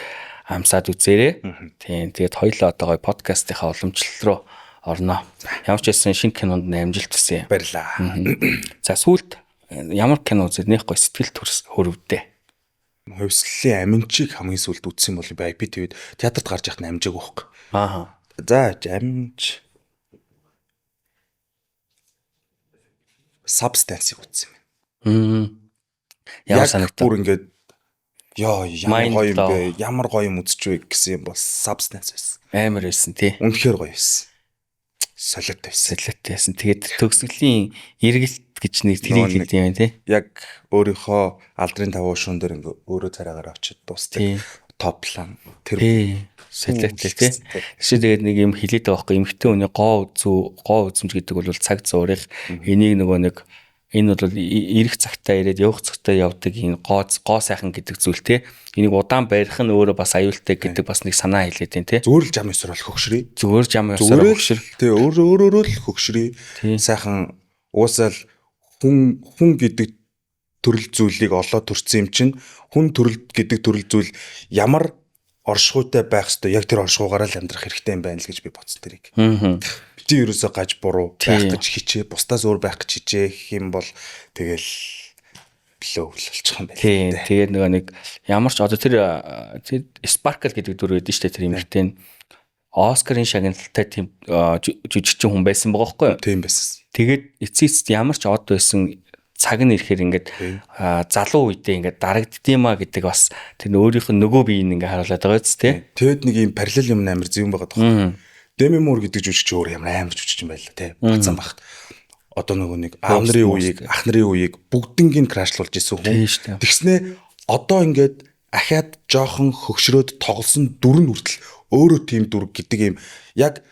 амсаад үзээрэй. Тийм. Тэгээд хоёлоо одоо гоё подкастынхаа уламжлал руу орно. Ямар ч байсан шинэ кинонд амжилт хүсье. Баярлаа. За сүүлд ямар кино үзээд нэх гоё сэтгэл хөрвдөө. Хувьслалын аминчийг хамгийн сүүлд үзсэн бол би IPTV-д театрт гарч яхад нь амжаагүй байхгүй. Аа. За аминч Substance-ийг үзсэн юм. Ямар санагдав? Бүр ингээд ёо ямар гоё юм бэ? Ямар гоё юм үзэж вэ гэсэн юм бол Substance байсан. Амар байсан тий. Үнэхээр гоё байсан. Солиот байсан. Солиот байсан. Тэгээд төгсгөлийн эргэлт гэж нэг тэрийг хэлдэг юм тий. Яг өөрийнхөө алдрын тавуу шуун дээр ингээ өөрөө царайгаар очиж дуустдаг. Топлан тэр солиот тий. Тэшээ тэгээд нэг юм хэлээд байгаа байхгүй эмэгтэй хүний гоо үзэмж гэдэг бол цаг зуурах энийг нөгөө нэг энэ бол ирэх цагтаа ирээд явах цагтаа явдаг энэ гоо сайхан гэдэг зүйл те. Энийг удаан барих нь өөрөө бас аюултай гэдэг бас нэг санаа хэлээд байна те. Зүгээр л жам ёсоор л хөгшрий. Зүгээр жам ёсоор хөгшөр. Тэ өөрөөрөө л хөгшрий. Сайхан уусаал хүн гэдэг төрөл зүйлийг олоо төрсөн юм чинь хүн төрөл гэдэг төрөл зүйл ямар оршихуйтай байх ёстой яг тэр оршихуйгаараа л амьдрах хэрэгтэй юм байна л гэж би бодсон тэрийг. Бити ерөөсөө гаж буруу байх гэж хичээ, бусдаас өөр байх гэж хичээх юм бол тэгэл билүү болчих юм байна. Тийм. Тэгээд нөгөө нэг ямар ч одоо тэр Sparkle гэдэг дүр байдаг шүү дээ тэр эмэгтэй нь Оскарын шагналтай тийм жүжигчин хүн байсан байгаа байхгүй юу? Тийм байсан. Тэгээд эцсийн эцэст ямар ч од байсан цаг нь ирэхээр ингээд залуу үедээ ингээд дарагддгиймаа гэдэг бас тэр өөрийнх нь нөгөө биеийг ингээд харуулад байгаа биз дээ. Тэгэд нэг юм параллел юм амар зөв юм байгаа тоххой. Деми Мур гэдэг жүжигч өөр ямар амар жүжигч юм байлаа те. Бацсан багт. Одоо нөгөө нэг аав нарын үеийг, ах нарын үеийг бүгднийг крашлуулж исэн хүн. Тэгснээ одоо ингээд ахиад жоохон хөгшрөөд тоглосон дүр нь хүртэл өөрөө тийм дүр гэдэг юм яг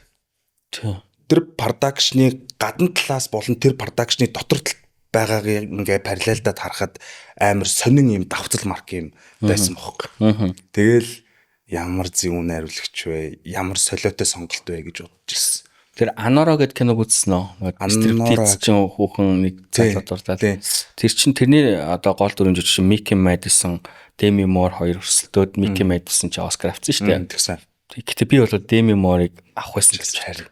тэр продакшны гадна талаас болон тэр продакшны дотор тал байгаагийг ингээ параллелдад харахад амар сонин юм давхцал марк юм байсан бохог. Тэгэл ямар зөв найруулагч вэ? Ямар солиотой сонголт вэ гэж бодож ирсэн. Тэр Анора гэдэг киног үзсэн үү? Стриптиз чинь хүүхэн нэг залуу дурлаад. Тэр чинь тэрний одоо гол дүрийн жүжигчин Мики Мэдисон, Деми Мур хоёр өрсөлдөөд Мики Мэдисон чи Оскар авсан шүү дээ. Тэгсэн. Гэтэ би бол Деми Мурыг авах байсан гэж харин.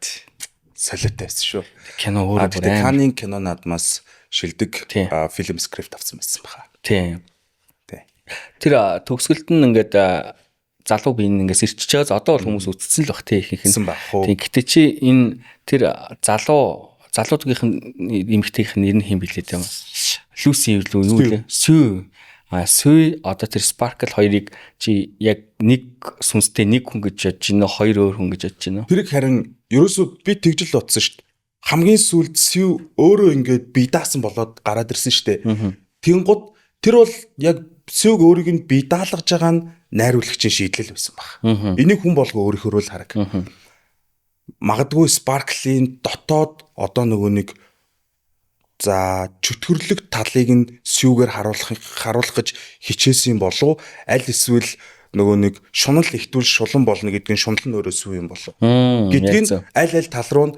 Солиотой байсан шүү. Кино өөрөө бүр амар. Канын кино наадмаас шилдэг фильм скрипт авсан байсан баха. Тийм. Тэр төгсгөлд нь ингээд залуу бие нь ингээд сэрчиж байгаа. Одоо бол хүмүүс үтцсэн л бах тий ихэнх нь. Тийм. Гэтэ чи энэ тэр залуудгийнх нь эмэгтэйгийнх нь нэр нь хэн билээ тийм. Люси юу лээ? Сүү. А Сүү одоо тэр Sparkle хоёрыг чи яг нэг сүнстэй нэг хүн гэж бодож байна уу? Хоёр өөр хүн гэж бодож байна уу? Тэрийг харин ерөөсөө би тэгж л бодсон шүү дээ. Хамгийн сүүлд Сүү өөрөө ингээд бие даасан болоод гараад ирсэн шүү дээ. Тэнгууд тэр бол яг Сүүг өөрийг нь бие даалгаж байгаа нь найруулагчийн шийдлэл байсан баг. Энийг хүн болго өөрийнхөө л хараг. Магадгүй Sparkle-ийн дотоод одоо нөгөө нэг за чөтгөрлөг талыг нь Сүүгээр харуулах гэж хичээсэн болов аль эсвэл нөгөө нэг шунал ихтвэл шулан болно гэдгийг шунал нь өөрөө Сүү юм болов гэдгийг аль аль тал руу нь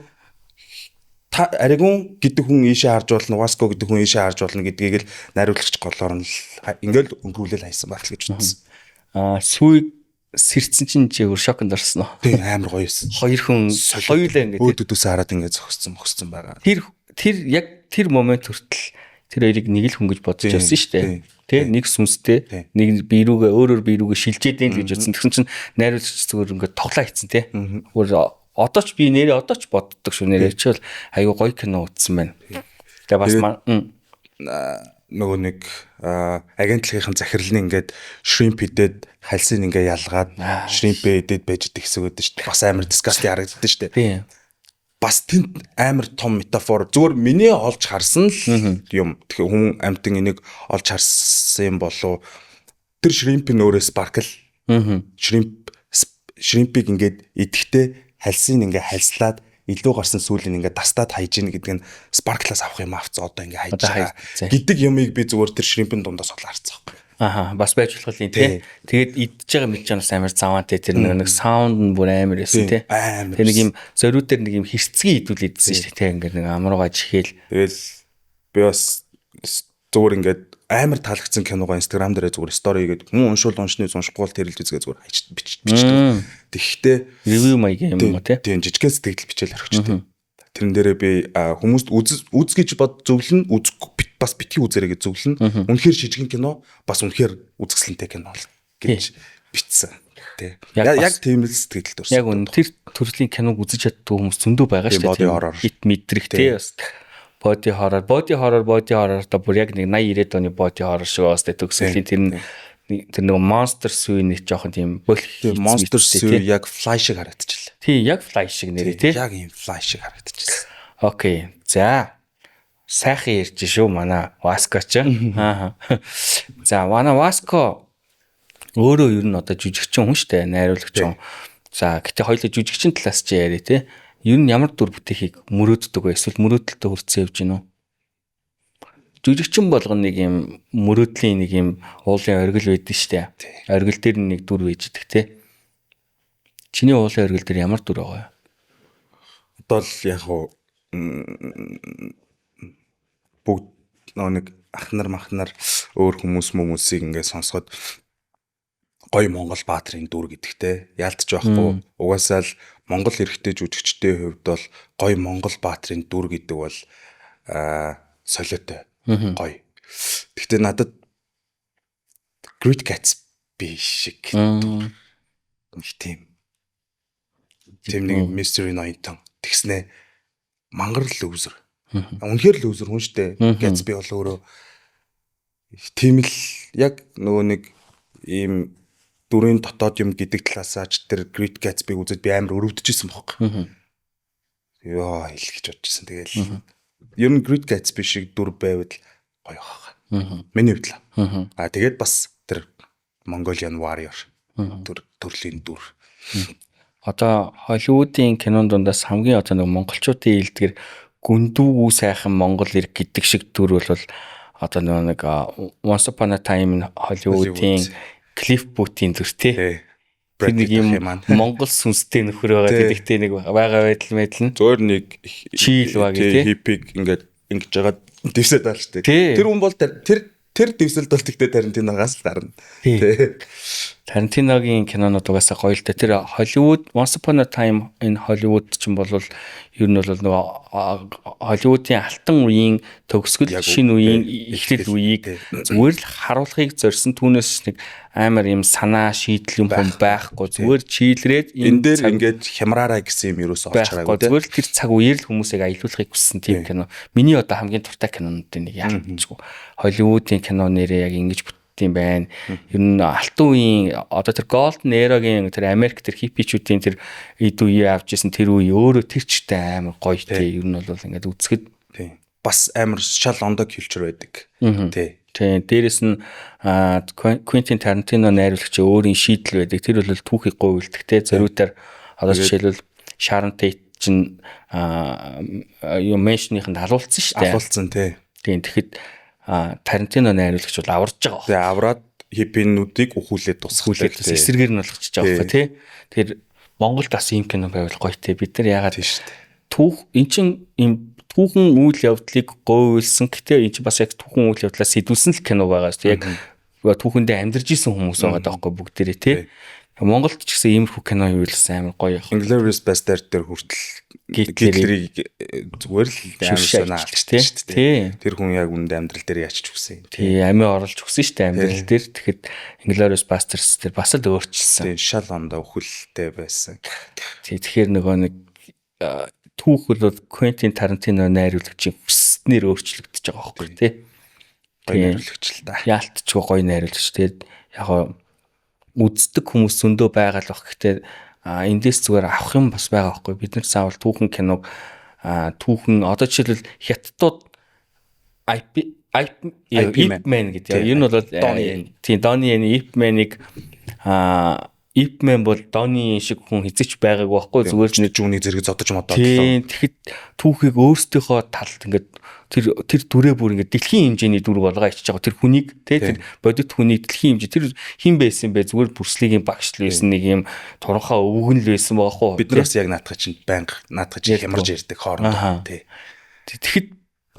Аригун гэдэг хүн ийшээ харж болно, Васко гэдэг хүн ийшээ харж болно гэдгийг л найруулагч голоор нь ингээл өнгөрүүлэл хайсан байх л гэж бодсон. Аа Сүүг сэрцэн чинь чи өөр шоконд орсон уу? Тийм амар гоё байсан. Хоёр хүн хоёулаа ингээд өөд өдөөсөө хараад ингээд зогссон байгаа. Тэр яг тэр момент хүртэл тэр хоёрыг нэг л хүн гэж бодож байсан шүү дээ. Тэ нэг сүнстэй нэг бие рүүгээ өөрөөр бие рүүгээ шилжээд ийн л гэж бодсон. Тэгсэн чинь найруулагч зүгээр ингээд тоглоо хийцэн тэ. Өөр одоо ч би нэрээ одоо ч боддог шүү нэрээ чи бол айгүй гоё кино үзсэн байна. Тэгээ бас Нөгөө нэг агентлагийн захирлын ингээд shrimp идээд хальсыг ингээ ялгаад shrimp идээд байж идэг хэсэг байдаг шүү дээ. Бас амар disgusting харагддаг шүү дээ. Бас тэнд амар том метафор, зүгээр миний олж харсан л юм. Тэгэхээр хүн амьтан энийг олж харсан юм болов, тэр shrimp нь өөрөө sparkle. Shrimp-ийг ингээд идэхдээ хальсыг ингээ хальслаад, илүү гарсан сүүлийн ингээд дастаад хайж ийн гэдэг нь sparkle-аас авах юм авцаа, одоо ингээ хайж байгаа гэдэг юмыг би зүгээр тэр shrimp-ийн дундаас ол харцсан байхгүй. Аха, бас байж болох юм тий. Тэгээд идж байгаа мэдж байгаа амар заваан тий. Тэр нэг sound нь бүр амар байсан тий. Тэр нэг юм зориуд дээр нэг юм хэрцгий идүүл идсэн шүү дээ тий. Ингээд нэг амруугаа чихээл. Тэгэл би бас зүгээр ингээд амар таалагдсан киногоо Instagram дээр зүгээр story хийгээд, хүн уншуул уншны, уншихгүй бол тэрэлж үзгээ зүгээр хайч бичдэг. Тэгэхдээ review маягийн юм уу тий? Тийм, жижигхэн сэтгэл бичээл орхичтой. Тэрэн дээрээ би хүмүүст үз үз гэж бод зөвлөн, үзэхгүй бас битгий үзэрэй гэж зөвлөн. Үнэхээр жижигэн кино, бас үнэхээр үзэсгэлэнтэй кино бол гэж бичсэн. Тий. Яг тийм л сэтгэл төрсөн. Яг үнэ, тэр төрлийн киног үзэж чаддгүй хүмүүс зөндөө байгаа шүү дээ. Хит мэдрэх тий бас body horror, body horror, body horror та бүр яг нэг 80 90-ад оны body horror шиг байгаас төгсгөлийн тэр нэг monster сүй нэг жоохон тийм бөл Monster сүй яг Fly шиг харагдчихлаа. Тий, яг Fly шиг нэрээ тий. Яг ийм Fly шиг харагдчихлаа. Okay. За. Сайхан ярьж шүү манай Васко ч. Аа. За, манай Васко өөрөө ер нь одоо жүжигчин хүн штэ, найруулагч хүн. За, гэтээ хоёлоо жүжигчин талаас чи яриа тий. Ер нь ямар дүр бүтээхийг мөрөөддөг вэ? Эсвэл мөрөөдөлтөд хүрсэн явж гинүү? Жүжигчин болгоно нэг юм мөрөөдлийн нэг юм уулын оргил байдаг штэ. Оргил дээр нэг дүр байж идэг тий. Чиний уулын оргил дээр ямар дүр байгаа вэ? Одоо л яг уу бүгд нөө нэг ах нар мах нар, өөр хүмүүс хүмүүсийг ингээд сонсоход гоё Монгол баатрын дүр гэдэгтэй яалтч байхгүй. Угаасаа л Монгол эрэгтэй жүжигчдийн хувьд бол гоё Монгол баатрын дүр гэдэг бол солиотой гоё. Гэхдээ надад Great Gatsby шиг нэг тийм нэг mystery ноёнтон, тэгснэ мангар loser. Үнэхээр loser хүн штэ. Gatsby бол өөрөө тийм л яг нөгөө нэг ийм дүрийн дотоод юм гэдэг талаасаа ч тэр Great Gatsby-г үзээд би амар өрөвдөжсэн бохог. Йоо, хэл гэж бодчихсон. Тэгэл ер нь Great Gatsby шиг дүр байвал гоё хаа. Миний хувьд л. Аа, тэгээд бас тэр Mongolian Warrior дүр төрлийн дүр. Одоо Холливуудын кинон дундаас хамгийн одоо нэг монголчуудын хэлдгэр гүндүүгүү сайхан монгол эрг гэдэг шиг дүр бол одоо нэг Once Upon a Time in Hollywood-ийн Cliff Booth-ийн дүр тий. Тэр нэг юм монгол сүнстэй нөхөр байгаа гэдэгтэй нэг байгаа байдал мэдэл нь. Зөөр нэг chill баг тий. Hippie-г ингээд ингэж жагаад дэвсээд таалчтай. Тэр хүн бол тэр тэр дэвсэлд бол тэгтээ Тарантиногоос л гарна. Тий. Тарантиногийн кинонууд угаасаа гоё л да. Тэр Hollywood, Once Upon a Time in Hollywood ч юм бол ер нь бол нөгөө Холливуудын алтан үеийн төгсгөл, шинэ үеийн эхлэл үеийг зүгээр л харуулахыг зорьсон. Түүнээс нэг амар юм санаа шийдэл юм хүн байхгүй. Зүгээр chill-рээд энэ дээр ингээд хямраараа гэсэн юм ерөөсөө олж хараагүй. Зүгээр л тэр цаг үеэр л хүмүүсийг аялуулахыг хүссэн тийм кино. Миний одоо хамгийн дуртай кинонуудын нэг яалтчгүй. Холливуудын кино нэрээ яг ингэж юм байна. Ер нь алтан үеийн, одоо тэр Golden Era-гийн, тэр Америк, тэр хиппичүүдийн тэр эд үеэ авч исэн тэр үе өөрөө тэр чигтээ амар гоё тий. Ер нь бол ингээд үзэхэд тий. Бас амар шал ондоо culture байдаг. Тий. Тий. Дээрэс нь Quentin Tarantino найруулагч өөрийн шийдэл байдаг. Тэр бол түүхийг гуйлдаг тий. Зориудаар одоо жишээлбэл Sharon Tate чинь юу mansion-ийхэнд алуулсан шүү дээ. Алуулсан тий. Тийм, тэгэхэд Тарантино найруулагч бол аварж байгаа. Тэгээ авраад хиппинүүдийг үхүүлээд тусахлаа. Эсрэгээр нь болгочихж байгаа байхгүй тий. Тэгэхээр Монголд бас ийм кино байвал гоё тий. Бид нар ягаад тийм шүү дээ. Түүх эн чин ийм түүхэн үйл явдлыг говьлсан. Гэтэ эн чин бас яг түүхэн үйл явдлаас сэтгүүлсэн л кино байгаа шүү дээ. Яг түүхэндээ амьдарч исэн хүмүүс байгаа даахгүй бүгдээрээ тий. Монголд ч гэсэн иймэрхүү кино хийвэл амар гоё яг. Inglourious Basterds дээр хүртэл Гитлерийг зүгээр л амар санаа алчдаг тий. Тэр хүн яг үндэ амьдрал дээр ячиж өгсөн юм. Тий, амиа оруулж өгсөн шүү дээ амьдрал дээр. Тэгэхэд Inglourious Basterds дээр бас л өөрчилсөн. Тий, шал ондоо өхөлтэй байсан. Тий, тэгэхээр нөгөө нэг түүх бол Quentin Tarantino найруулагчийн хүснээр өөрчлөгдөж байгаа байхгүй тий. Гоё найруулагч л да. Яалтчгүй гоё найруулагч. Тэгээд яг хоо үздэг хүмүүс зөндөө байгаа л баг. Гэхдээ эндээс зүгээр авах юм бас байгаа байхгүй. Бид нар заавал түүхэн киног түүхэн одоо жишээлбэл хятадууд IP Ip Man гэдэг. Энэ бол тийм Donnie Yen Ip Man-ыг Ip Man бол Donnie Yen шиг хүн хэзээ ч байгаагүй байхгүй. Зүгээр л нэг жүүний зэрэг зодож модоод. Тийм. Тэгэхэд түүхийг өөрсдийнхөө талд ингээд тэр дүрээ бүр ингээд дэлхийн хэмжээний дүр болгоо ичж байгаа. Тэр хүнийг тий тэр бодит хүнийг дэлхийн хэмжээ тэр хэн байсан бэ? Зүгээр Брюс Лигийн багш л байсан нэг юм туранхаа өвгөн л байсан байгаа хөө. Бид нар бас яг наадах чинь байнга наадах чинь хямарж ирдэг хоорондоо тий. Тэгэхэд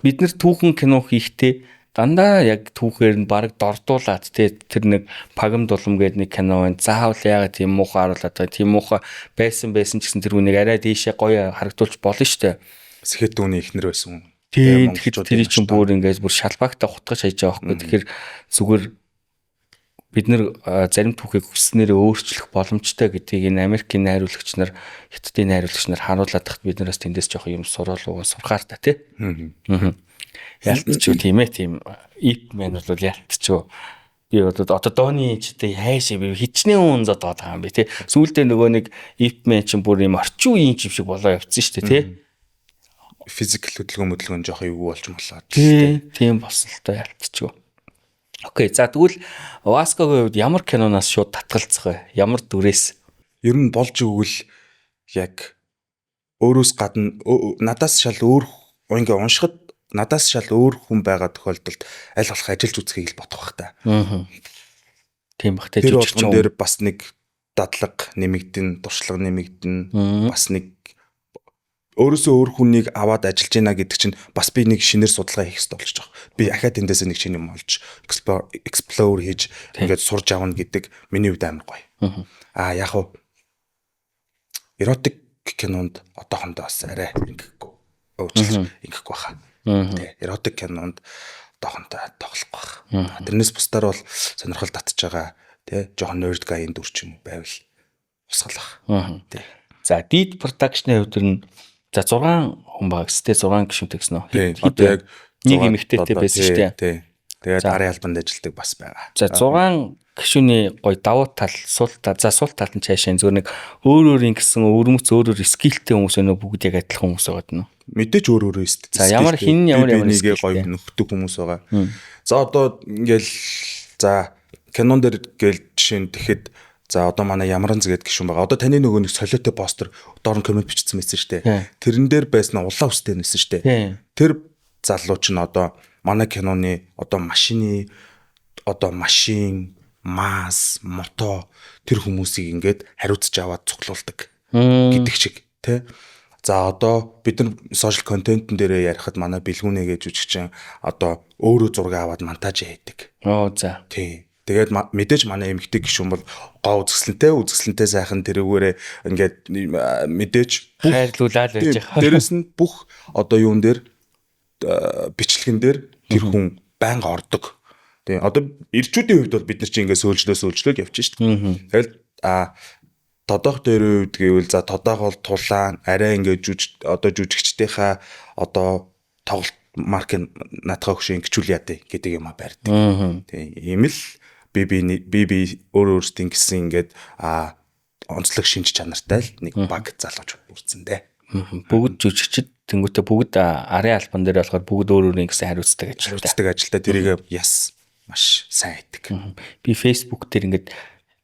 бид нар түүхэн кино хийхдээ дандаа яг түүхээр нь баг дордуулаад тий тэр нэг пагам дулам гэдэг нэг кино байна. Заавал яагаад тийм муухай харуулад байгаа. Тийм муухай байсан ч гэсэн тэр хүнийг арай дээшээ гоё харагдуулж болно шүү дээ. Сэхэт түүний эхнэр байсан. Тийм тэгэхэд тэр чинь бүр ингээд бүр шалбаагтай хутгаж хайж байгаа байхгүй. Тэгэхээр зүгээр бид нэр зарим түүхийг хүснээрээ өөрчлөх боломжтой гэдгийг энэ Америкийн найруулагч нар, Хятадын найруулагч нар харуулад тахад бид нараас тэндээс жоох юм сураал сурхаар та тий. Ялтчгүй тийм ээ тийм Ip Man бол ялтчгүй. Би бол одоо Донни ч гэдэг хайшаа би хичнээн хүн зодоод байгаа юм би тий. Сүүлдээ нөгөө нэг Ip Man чинь бүр юм орчин үеийн юм шиг болоо явцсан шүү дээ тий. Физикал хөдөлгөөн жоох эвгүй болж молоо. Тийм болсон л та ялтчгүй. Окей, за тэгвэл Васкогийн хувьд ямар киноноос шууд татгалзах вэ? Ямар дүрээс? Ер нь болж өгвөл яг өөрөөс гадна надаас шал өөр ингээ уншихад надаас шал өөр хүн байгаа тохиолдолд аль болох ажиллаж үзхийг л бодох бах та. Тийм бах та. Тэр болгон дээр бас нэг дадлага нэмэгдэн, туршлага нэмэгдэн, бас нэг өөрөөсөө өөр хүнийг аваад ажиллаж байна гэдэг чинь бас би нэг шинээр судалгаа хийх хэрэгтэй болчих жоох. Би ахаад эндээсээ нэг шинэ юм олж explore хийж ингээд сурж авна гэдэг миний хувьд амар гоё. Аа яг хуу эротик кинонд одоохондоо бас арай ингэхгүй. Уучлаарай ингэхгүй баха. Тэ эротик кинонд одоохондоо тоглохгүй баха. Тэрнээс бусдаар бол сонирхол татж байгаа тэ жоохон nerd guy-ын дүр ч юм уу байвал усгал баха. Тэ. За Deed Production-ы хувьд нь за 6 хүн баг гэстэй 6 гишүүнтэй гэсэн үү? Одоо яг нэг эмэгтэйтэй байсан шүү дээ. Тий. Тэгээд арын албанд ажилладаг бас байгаа. За 6 гишүүний гоё давуу тал, сул тал. За сул тал нь цаашаа зөв нэг өөр өөр ингэсэн өвөрмөц өөр өөр скиллтэй хүмүүс өнөө бүгд яг адилхан хүмүүс байгаа даа. Мэдээж өөр өөр өст. За ямар хин ямар ямар скиллтэй гоё нөхдөг хүмүүс байгаа. За одоо ингээл за кинон дээр гээл жишээ нь тэгэхэд за одоо манай Ямран згээд гишүүн байгаа. Одоо таны нөгөө нэг солиотой постэр доор нь коммент бичсэн байсан шүү дээ. Тэрэн дээр байсан улаан үстэй нэсэн шүү дээ. Тэр залуу чинь одоо манай киноны одоо машины одоо машин, мас, мото тэр хүмүүсийг ингээд хариуцж аваад цуглуулдаг гэдэг шиг тий. За одоо бид нар сошиал контентын дээрээ ярихад манай бэлгүүнэ гэж жүжигчин одоо өөрөө зураг аваад монтаж хийдэг. Оо за. Тий. Тэгээд мэдээж манай эмэгтэй гишүүн бол гоо үзэсгэлэнтэй сайхан тэрүүгээрээ ингээд мэдээж хайрлуулаад байж байгаа. Дээрэс нь бүх одоо юун дээр бичлэгэн дээр тэр хүн байнга ордог. Тийм одоо ирчүүдийн хувьд бол бид нар чинь ингээд сөөлжлөө явчих шүү дээ. Тэгэл тодоох дээрээ хувьд гэвэл за тодоох бол тулаан арай ингээд одоо жүжигчдийнхаа одоо тоглолт марк наадхаа хөшөө ингэчүүл яа гэдэг юм а барьдаг. Тийм ийм л би өөр өөрсдийн гэсэн ингээд онцлог шинж чанартай л нэг баг залуучууд бүрдсэн дээ. Бүгд жүжигчд тэнгуүтэ бүгд арын албан дээр болохоор бүгд өөр өөрийн гэсэн хариуцдаг ажилтай. Хариуцдаг ажилтай тэрийг яс маш сайн хийдэг. Би Facebook дээр ингээд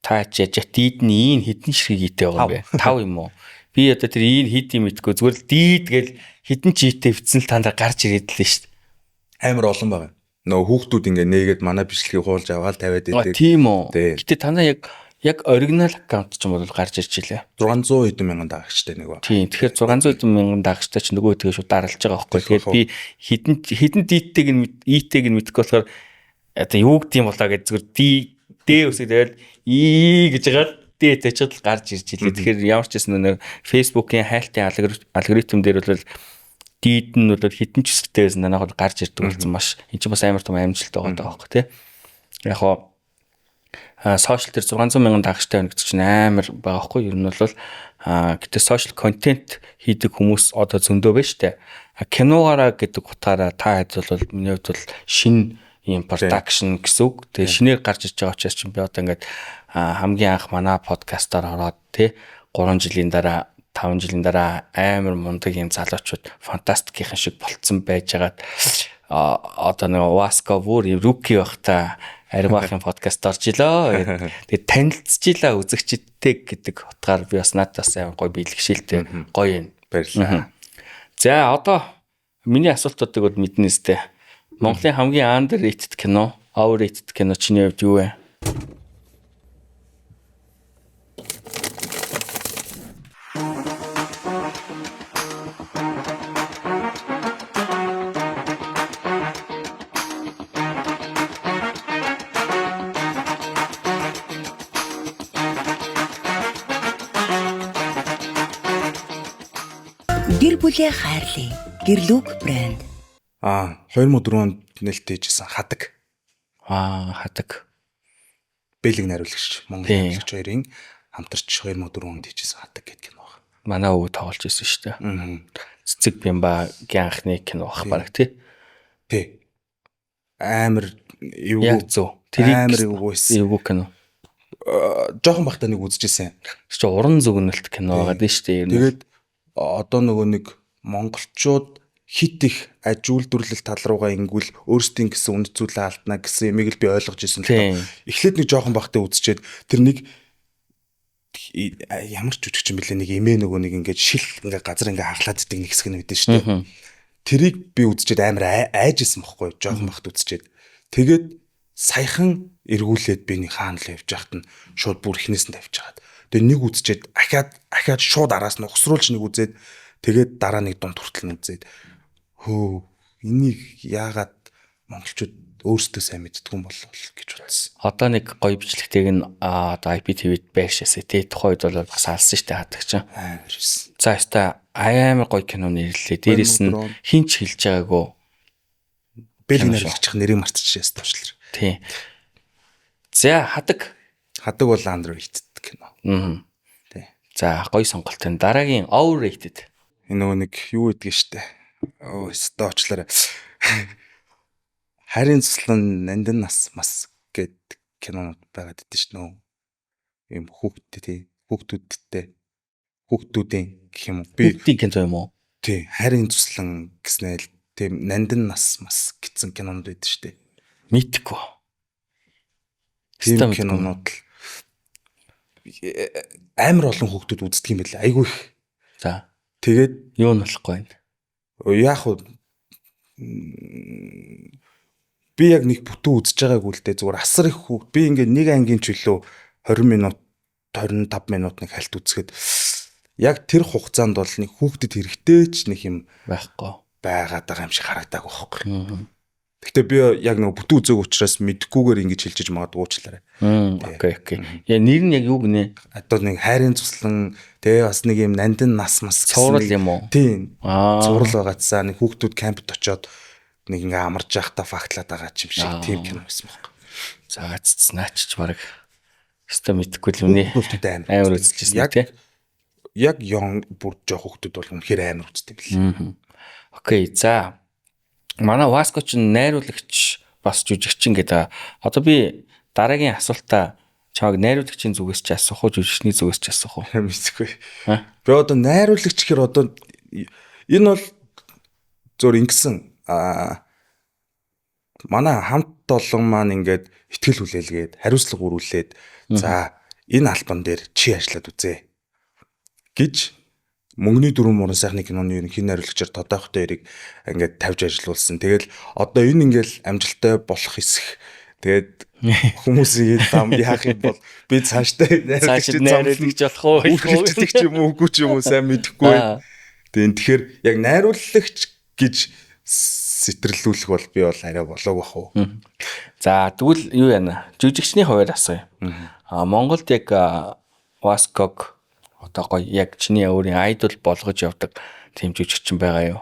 та яаж дид нь ийм хідэн ширхэг итэй байгаа юм бэ? 5 юм уу? Би одоо тэр ийм хид юм мэдгүй зүгээр л дид гэл хідэн ч итэй битсэн л та нар гарч ирээд лээ шүү дээ. Амар олон байгаа. Нөгөө хүүхдүүд ингээ нээгээд манай бичлэгийг хуулж аваад тавиад идэг. Тийм үү. Гэтэ танаа яг оригинал аккаунт ч юм бол гарч ирж илээ. 600 хэдэн мянган дагагчтай нэг ба. Тийм. Тэгэхээр 600 хэдэн мянган дагагчтай ч нөгөө тэгээ шууд даралж байгаа байхгүй. Тэгэхээр би хідэн диттэйг нь ИТ-г нь мэдэхгүй болохоор одоо юу гэдэм болоо гэж зүгээр Д үсэг тэгэл И гэж байгаа Д тэчэд л гарч ирж илээ. Тэгэхээр ямар ч гэсэн нөгөө Facebook-ийн хайлтын алгоритм дээр бол дид нь бол хідэн ч үсгтэй байсан манайх бол гарч ирдэг болсон маш. Энд чинь бас амар том амжилт байгаа даа байхгүй тий. Яг хоо сошиал дээр 600 мянган дагагчтай байна гэдэг чинь амар байгаа байхгүй. Ер нь бол гэтээ сошиал контент хийдэг хүмүүс одоо зөндөө байна штэ. Киногаараа гэдэг утгаараа та хэд бол миний хувьд бол шинэ ийм production гэсэн үг. Тэгээ шинээр гарч иж байгаа учраас чинь би одоо ингээд хамгийн анх манай подкастаар ороод тий 3 жилийн дараа 5 жилийн дараа амар мундаг ийм залуучууд фантастикийн шиг болцсон байжгаад одоо нэг Васко бүр ийм rookie байхдаа Аригмахын подкаст орж илоо. Тэгээд танилцж илаа үзэгчдтэй гэдэг утгаар би бас надад бас амар гоё биелэгшээлтэй гоё юм. Баярлалаа. За одоо миний асуултуудыг бол мэднэ үстэй. Монголын хамгийн underrated кино, overrated кино чиний хувьд юу вэ? Гэр бүлээ хайрлая. Гэрлүг брэнд. 2004 онд нээлттэй хийжсэн Хадаг. Хадаг. Бэлэг найруулагч, Монгол найруулагч хоёрын хамтарч 2004 онд хийжсэн Хадаг гэдэг кино байна. Манай өвөө тоглож ирсэн шүү дээ. Цэцэг Бямбагийн анхны кино байх бараг тий. Тий. Амар эвгүй. Яг зөв. Тэрийг амар эвгүй байсан. Эвгүй кино. Жохон бахта нэг үзчихсэн. Тэр чинь уран зүгнэлт кино байгаа дээ шүү дээ. Тэгээд одоо нөгөө нэг монголчууд хит их аж үйлдвэрлэл тал руугаа ингүүл өөрсдийн гэсэн үнэт зүйлээ алдна гэсэн юмыг л би ойлгож ирсэн л доо. Эхлээд нэг жоохон бахтай үзчихэд тэр нэг ямар ч жүжигч юм бэлээ нэг эмээ нөгөө нэг ингээд шил ингээд газар ингээд хаглаад идэг нэг хэсэг нь байдэн шүү дээ. Тэрийг би үзчихэд амар айж исэн бохгүй жоохон бахт үзчихэд. Тэгээд саяхан эргүүлээд би нэг хаана л явж байхад нь шууд бүр эхнээс нь тавьж хагаад. Тэгээд нэг үзчихэд ахаад шууд араас нь ухсруулж нэг үзээд тэгээд дараа нэг дунд хүртэл нь үзээд хөө энийг яагаад монголчууд өөрсдөө сайн мэддэггүй юм болов гэж бодсон. Одоо нэг гоё бичлэгтэйг нь одоо IPTV-д байршаасаа тий тухайн үед бол бас алсан шүү дээ Хадаг чинь. Амар байсан. За өстой амар гоё кино нэрлэлээ. Дээрээс нь хин ч хэлж байгаагүй. Бэлэг найруулагчийн нэрийг мартчихсан тоочлоо. Тий. За Хадаг. Хадаг бол underrated кино. Тий. За гоё сонголт. Дараагийн overrated. Энэ нөгөө нэг юу гэдгийг штэ. Өө өстой очлаарай. Харин цэцлэн нандин нас мас гэд кинонууд байгаад идэв ш нөө. Ийм хүүхдтэй тий. Хүүхдүүдтэй. Хүүхдүүдийн гэх юм уу. Би хүүхдийн кино юм уу? Тий. Харин цэцлэн гэснээр тийм нандин нас мас гэсэн кинонууд байдаг штэ. Мэдхгүй. Тийм кинонууд л амар олон хүүхдүүд үздэг юм билээ. Айгүй их. За. Тэгээд юу нь болохгүй байна? Яг уу би яг нэг бүтэн үзэж байгаагүй л дээ. Зүгээр асар их хүүхд. Би ингээд нэг ангийн чөлөө 20 минут 25 минут нэг хальт үзэхэд яг тэр хугацаанд бол нэг хүүхдэд хэрэгтэй ч нэг юм байхгүй байгаад байгаа юм шиг харагдаагүй байхгүй. Гэхдээ би яг нэг бүтэн үзег учраас мэдгүйгээр ингэж хэлжиж магадгүй уучлаарай. Окей. Яа нэр нь яг юу гинэ? Одоо нэг хайрын цуслан тэгээ бас нэг юм нандин нас мас цуврал юм уу? Тийм. Цуврал байгаадсаа нэг хүүхдүүд кампд очиод нэг ингээ амарч явахдаа фактлаад байгаа юм шиг тийм кино байсан байхгүй. За наач ч баг өстой мэдхгүй л үнэ. Амар үзчихсэн тий. Яг ён бүр жоох хүүхдүүд бол үнэхээр амар үздэг юм лээ. Окей, за. Манай Васко ч найруулагч бас жүжигчин гэдэг. Одоо би дараагийн асуултаа чамайг найруулагчийн зүгээс ч асуух уу, жүжигчний зүгээс ч асуух уу? Мэдгүй. Би одоо найруулагч гэхээр одоо энэ бол зөөр ингэсэн манай хамт олон маань ингээд ихтгэл хүлээлгээд хариуцлага өрүүлээд за энэ албан дээр чи ажиллаад үзээ гэж мөнгөний дөрвөн муран сайхны киноны ерөнхий найруулагчаар Тодоохтой эрийг ингээд тавьж ажилуулсан. Тэгэл одоо энэ ингээл амжилттай болох хэсэх. Тэгээд хүмүүсийг зам яах юм бол би цаашдаа найруулагч болох уу? Үйлчлэгч юм уу, үгүй ч юм уу сайн мэдэхгүй. Тэгээд тэгэхээр яг найруулагч гэж сэтэрлүүлэх бол би бол арай болоог бах уу. За тэгвэл юу яана? Жүжигчний хувьд асууя. Монголд яг Васког одоо гоё яг чиний өөрийн айдол болгож явдаг тийм жүжигчин байгаа юу?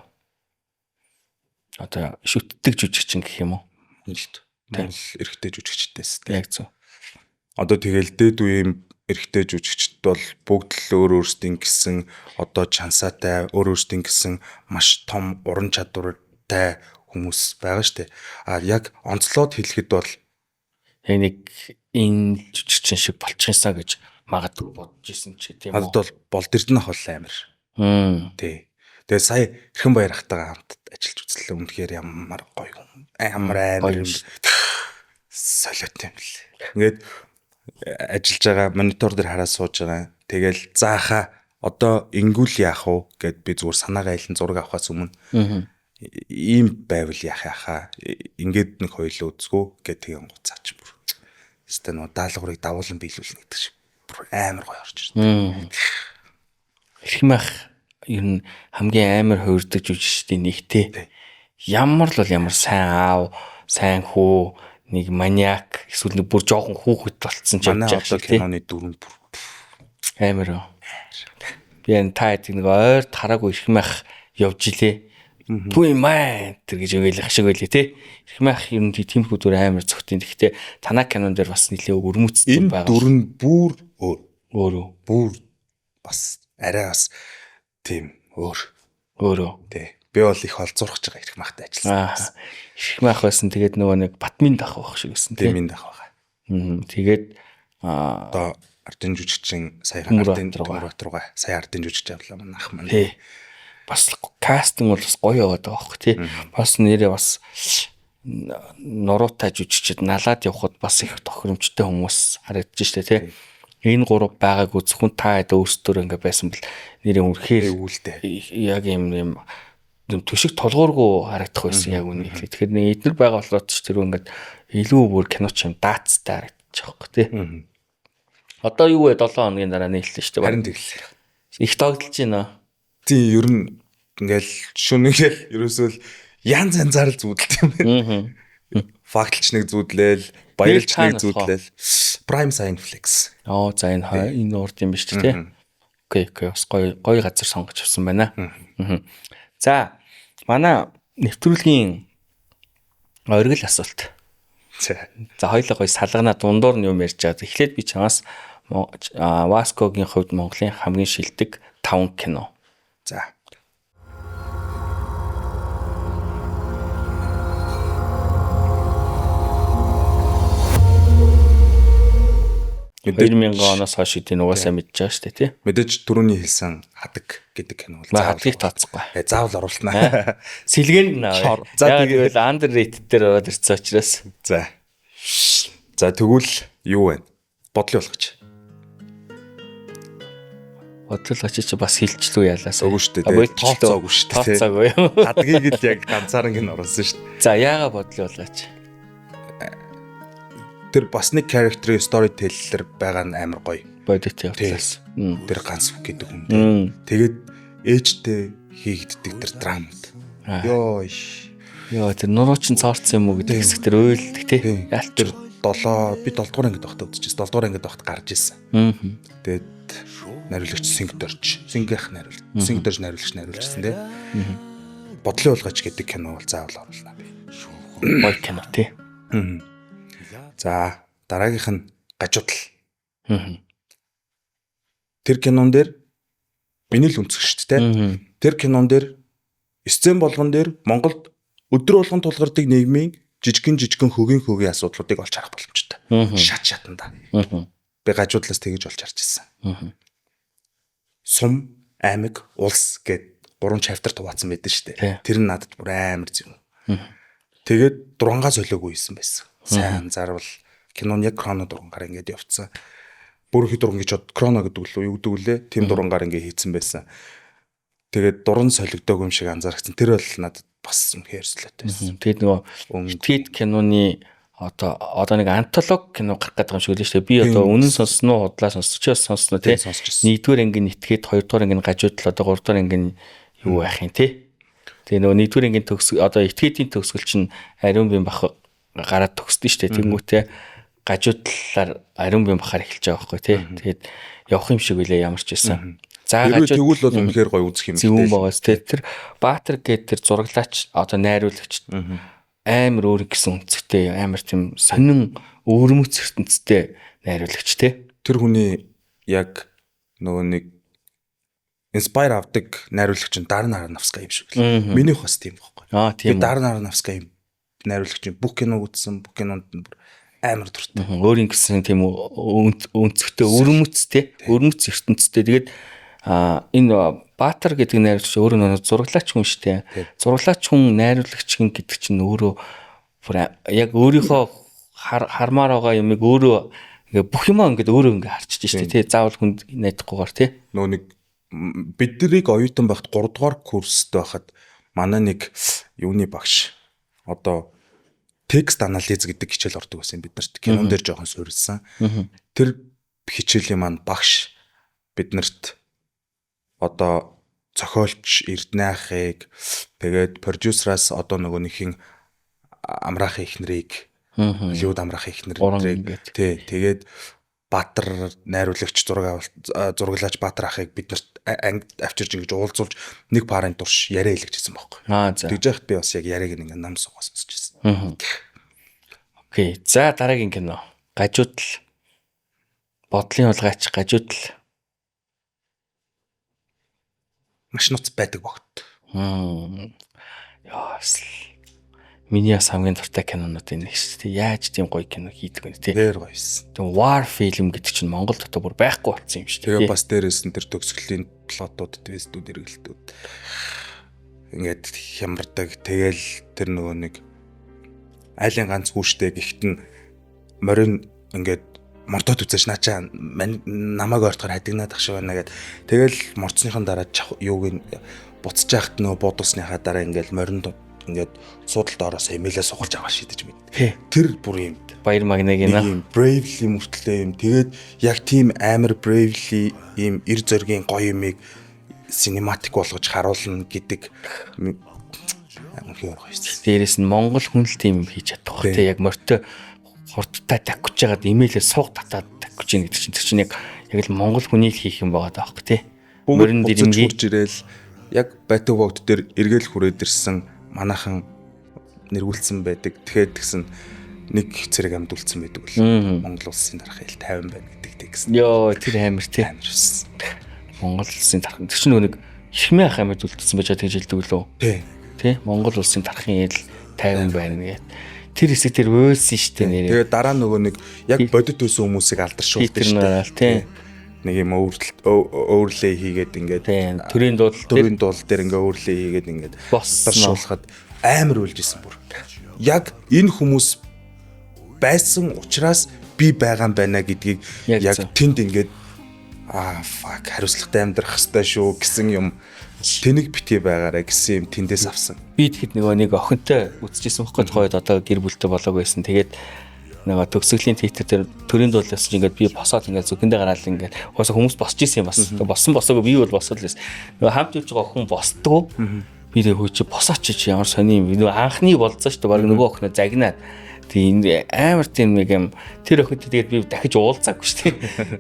Одоо шүтдэг жүжигчин гэх юм уу? Монголд. Монгол эрэгтэй жүжигчдээс. Яг зөв. Одоо тэгэл дээд үеийн эрэгтэй жүжигчд бол бүгд л өөр өөрсдийн гэсэн одоо чансаатай, өөр өөрсдийн гэсэн маш том уран чадвартай хүмүүс байгаа штэ. А яг онцлоод хэлэхэд бол яг нэг энэ жүжигчин шиг болчихсаа гэж магадгүй бодож исэн ч тийм үү. Надад бол Болд Эрдэнэ ах бол амар. Тий. Тэгээ сая Эрхэн Баяр ахтайгаа хамт ажиллаж үзлээ. Үнэхээр ямар гоё хүн. Амар амар юм. Солиот юм бэл. Ингээд ажиллаж байгаа монитор дээр хараад сууж байгаа. Тэгэл заахаа одоо ингүүл яах вэ гэд би зүгээр санаагаа хэлэн зураг авахаас өмнө ийм байвал яах яхаа ингээд нэг хоёлоо үзгөө гэд тэгээ гоцаач бүр. Хэвээ нөө даалгаврыг давуулан биелүүлнэ гэдэг шиг бүр амар гоё орж ирдэг. Эрхэм ах ер нь хамгийн амар хуурдаг жүжигчдийн нэг те. Ямар л бол ямар сайн аав, сайн хүү, нэг маниак эсвэл нэг бүр жоохон хүүхэд болцсон ч явж байгаа шиг те. Киноны дүрм бүр амар. Би энэ та гэдэг нэг ойр тараагүй эрхэм ах явж илээ. Пүй маа тэр гэж өгөөлөх шиг байлээ те. Эрхэм ах ер нь тиймэрхүү дүр амар зөвхтийн. Гэхдээ танаа кинон дээр бас нэлээ өрмөцсөн байгаа. Энэ дүр нь бүр өөр. Өөрөө. Бүр бас арай бас тийм өөр. Өөрөө. Тий. Би бол их олзуурхаж байгаа эрхэм ахтай ажилласан. Эрхэм ах байсан. Тэгээд нөгөө нэг Батмин дах байх шиг байсан тий. Батмин дах байгаа. Тэгээд одоо ардын жүжигчин сая ардын Төмөрбаатаргаа сая ардын жүжигч авлаа манай ах маань. Тий. Бас кастинг бол бас гоё яваад байгаа хөх тий. Бас нэрээ бас нуруутай жүжигчд налаад явхад бас их тохиромжтой хүмүүс харагдаж штэ тий. Энэ гурав байгаагүй зөвхөн та хэд өөрсдөө ингээ байсан бол нэрээ үнэхээр үүлдэ. Яг юм төшиг толгуургүй харагдах байсан яг үнийг. Тэгэхээр нэг эднэр байгаа болоод ч тэр ингээд илүү бүр киноч юм даацтай харагдчих واخ тий. Одоо юу вэ 7 хоногийн дараа нийллээ шүү дээ. Харин тэглээ. Их догдолж байна. Тий, ер нь ингээл шүн ингээл ерөөсөө л янз янзаар л зүүдэлт юм байна. Фактлч нэг зүүдлээл, баярлч нэг зүүдлээл. Prime Cineflix. Оо за энэ энэ урд юм биш үү те. Окей, окей. Бас гоё гоё газар сонгож авсан байна. За, манай нэвтрүүлгийн оргил асуулт. За хоёлаа гоё салгана дундуур нь юм ярьж байгаа. Эхлээд би чамаас Васкогийн хувьд Монголын хамгийн шилдэг 5 кино. За. Мэдээж 2000 оноос хойш гэдэг нь угаасаа мэдж байгаа шүү дээ тий. Мэдээж түрүүний хэлсэн Хадаг гэдэг кино бол заавал хадгийг тооцохгүй. Заавал оруулнаа. Сэлгээнд нь аваа. За тэгвэл underrated дээр ороод ирсэн учраас. За. За тэгвэл юу вэ? Бодлын болгоч. Бодлын болгоч чи бас хилчлүү ялаас. Үгүй шүү дээ. Тооцоогүй шүү дээ. Тооцоогүй. Хадгийг л яг ганцаарн гин оруулсан шүү дээ. За яага бодлын болгоч? Тэр бас нэг character storyteller байгаа нь амар гоё. Бодит явдлаас. Тэр ганц гэдэг хүн дээ. Тэгээд ээжтэй хийгддэг тэр драмд. Йоо. Йоо тэр нуруу чин цоорцсон юм уу гэдэг хэсэг тэр уйлдаг тий. Ялч тэр 7 би 7 дугаар ангид байхдаа үзчихсэн. 7 дугаар ангид байхад гарч ирсэн. Тэгээд найруулагч Сингдорж, Сингэх найруулагч, Сингдорж найруулагч найруулжсэн тий. Бодлын уулгач гэдэг кино бол заавал оруулна би. Гоё кино тий. За дараагийнх нь Гажуудал. Тэр кинон дээр миний л өнцөг шүү дээ. Тэр кинон дээр сцен болгон дээр Монголд өдөр болгон тулгардаг нийгмийн жижигэн жижигэн хөгийн хөгийн асуудлуудыг олж харах боломжтой. Шат шатанда. Би Гажуудлаас тэгэж олж харж ирсэн. Сум, аймаг, улс гэд 3 chapter хуваацсан байдаг шүү дээ. Тэр нь надад бүр амар зөв. Тэгээд дурангаа солиогүй хийсэн байсан. Сайн анзаарвал кинон яг хроно дурангаар ингээд явцсан. Бүрхий дуран гэж бод хроно гэдэг лөө юу гэдэг үлээ? Тим дурангаар ингээд хийцэн байсан. Тэгээд дуран солигдоогүй юм шиг анзаарчихсан. Тэр бол надад бас үнэхээр солиотой байсан. Тэгээд нөгөө Тэгэд киноны одоо нэг антологи кино гарах гэдэг юм шиг л шүү дээ. Би одоо үнэн сонссон уу, худлаа сонссон ч бас сонссон уу тий. Нэгдүгээр анги нь итгээд, хоёрдугаар анги нь гажуудал, одоо гуравдугаар анги нь юу байх юм тий. Тэгээ нөгөө нэгдүгээр ангийн төгсгөл одоо этгээдийн төгсгөл чинь ариун бие бах гараад төгсдөн шүү дээ. Тэнгүүтээ гажуудлаар ариун бие бахаар эхэлж байгаа байхгүй тий. Тэгээд явах юм шиг үлээ ямар ч байсан. За гажууд тэгвэл бол үнэхээр гоё үзэх юм л дээ. Зүг байгаас тий. Тэр Баатар гээд тэр зураглаач одоо найруулагч амар өөр гэсэн өнцгтэй амар тийм сонин өвөрмөц ертөнцтэй найруулагч тий. Тэр хүний яг нөгөө нэг Inspire авдаг найруулагч нь Даррен Аронофски юм шиг л. Минийх бас тийм байхгүй. Аа Би тийм. Даррен Аронофски юм найруулагчийн бүх киног үзсэн, бүх кинонд нь бүр амар дуртай. Өөрийн гэсэн тийм өнцгтэй өрмөц те өрмөц ертөнцтэй. Тэгээд энэ Баатар гэдэг найруулагч өөрөө нэг зураглаач хүн шүү дээ. Зураглаач хүн найруулагч хүн гэдэг чинь өөрөө бүр яг өөрийнхөө хармаар байгаа юмыг өөрөө ингээ бүх юмаа ингээд өөрөө ингээ харчиж шүү дээ те. Заавал хүнд найдахгүйгээр те. Нөгөө нэг биднийг оюутан байхад 3 дугаар курст байхад манай нэг юуны багш одоо текст анализ гэдэг хичээл ордог байсан бид нарт. Кинон дээр жоохон суурилсан. Тэр хичээлийн маань багш биднэрт одоо зохиолч Эрдэнэ ахыг тэгээд продюсераас одоо нөгөө нэхэн Амраахын эхнэрийг Холливуд Амраахын эхнэрийг тий тэгээд Баатар найруулагч зураг авалт зураглаач Баатар ахыг биднэрт ангид авчирж ингэж уулзуулж нэг парын турш яриа хэлчихсэн байхгүй. Тэгж яхад би бас яг яриаг ингээ нам суугаа сонсч байсан. Окей. За дараагийн кино. Гажуудал. Бодлын хулгайч гажуудал. Маш нуц байдаг богт. Яа. Миний бас хамгийн дуртай кинонуудын нэг шүү дээ. Яаж тийм гоё кино хийдэг вэ те? Тэр гоё юмсан. Тийм war film гэдэг чинь Монгол дотор бүр байхгүй болсон юм шүү дээ. Тэгээ бас дээрээс нь тэр төгсгөлийн плотууд, твистүүд, эргэлтүүд ингээд хямардаг. Тэгэл тэр нөгөө нэг айлын ганц хүүштэй гихт нь морин ингээд мордоод үзээш наачаа намайг ойртохоор хадигнаад ах шиг байна гэд. Тэгэл морцсныхан дараа юуг нь буцаж яхад нөгөө буудуулсныхаа дараа ингээд моринд ингээд суудалд ороос эмээлээ сугалж аваа шидэж мэд. Тэр бүр юм Баяр магнаг юм bravely мөртлөө юм. Тэгээд яг тийм амар bravely ийм эр зоригийн гоё юмыг cinematic болгож харуулна гэдэг үнэхээр гоё шүү. Дээрээс нь Монгол хүн л тийм юм хийж чадах бах тий. Яг морьтой хурдтай тавьж байгаад эмээлээ сууг татаад тавьж гин гэдэг чинь тэр чинь яг л Монгол хүний л хийх юм байгаа даахгүй тий. Морин дэрэмгийн хурж ирээл яг Байтаг богд дээр эргэл хүрээд ирсэн манайхан нэргүүлсэн байдаг. Тэгэхээр тэгсэн нэг цэрэг амьд үлдсэн байдаг бол Монгол улсын дарах ил 50 байна гэдэг текст. Йоо тэр амар тий. Амар байсан. Монгол улсын дарах. Тэр чинь нэг ихмээ ах амьд үлдсэн байж байгаа тэгж хэлдэг лөө. Тий. Тий. Монгол улсын дарахын ил 50 байна гэдэг. Тэр хэсэг тэр уйлсан шүү дээ нэрээ. Тэгээ дараа нөгөө нэг яг бодит өсөн хүмүүсийг алдаршуулдаг шүү дээ. Тий. Нэг юм өөрлөө хийгээд ингээд төрийн дуудал дээр ингээ өөрлөө хийгээд ингээд алдаршуулахад амар уйлж исэн бүр. Яг энэ хүмүүс байсан учраас би байгаа юм байна гэдгийг яг тэнд ингээд аа fuck хариуцлагатай амьдрах хэрэгтэй шүү гэсэн юм тэнэг битгий байгаарэ гэсэн юм тэндээс авсан. Би тэгэхэд нөгөө нэг охинтой үзчихсэн байхгүй тухайд одоо гэр бүлтэй болоог байсан. Тэгээд нөгөө төгсгөлийн театр дээр төрийн дуулаас чинь ингээд би босоод ингээд зүгэндээ гараал ингээд угаасаа хүмүүс босч исэн юм бас. Болсон босоогүй би бол босоод л байсан. Нөгөө хамт явж байгаа охин босдгоо. Би тэг хөө чи босооч чи ямар сони юм. Нөгөө анхны болцоо шүү дээ. Бараг нөгөө охиноо загнаад. Тэг энэ амар тийм нэг юм тэр охинтой тэгээд би дахиж уулзаагүй шүү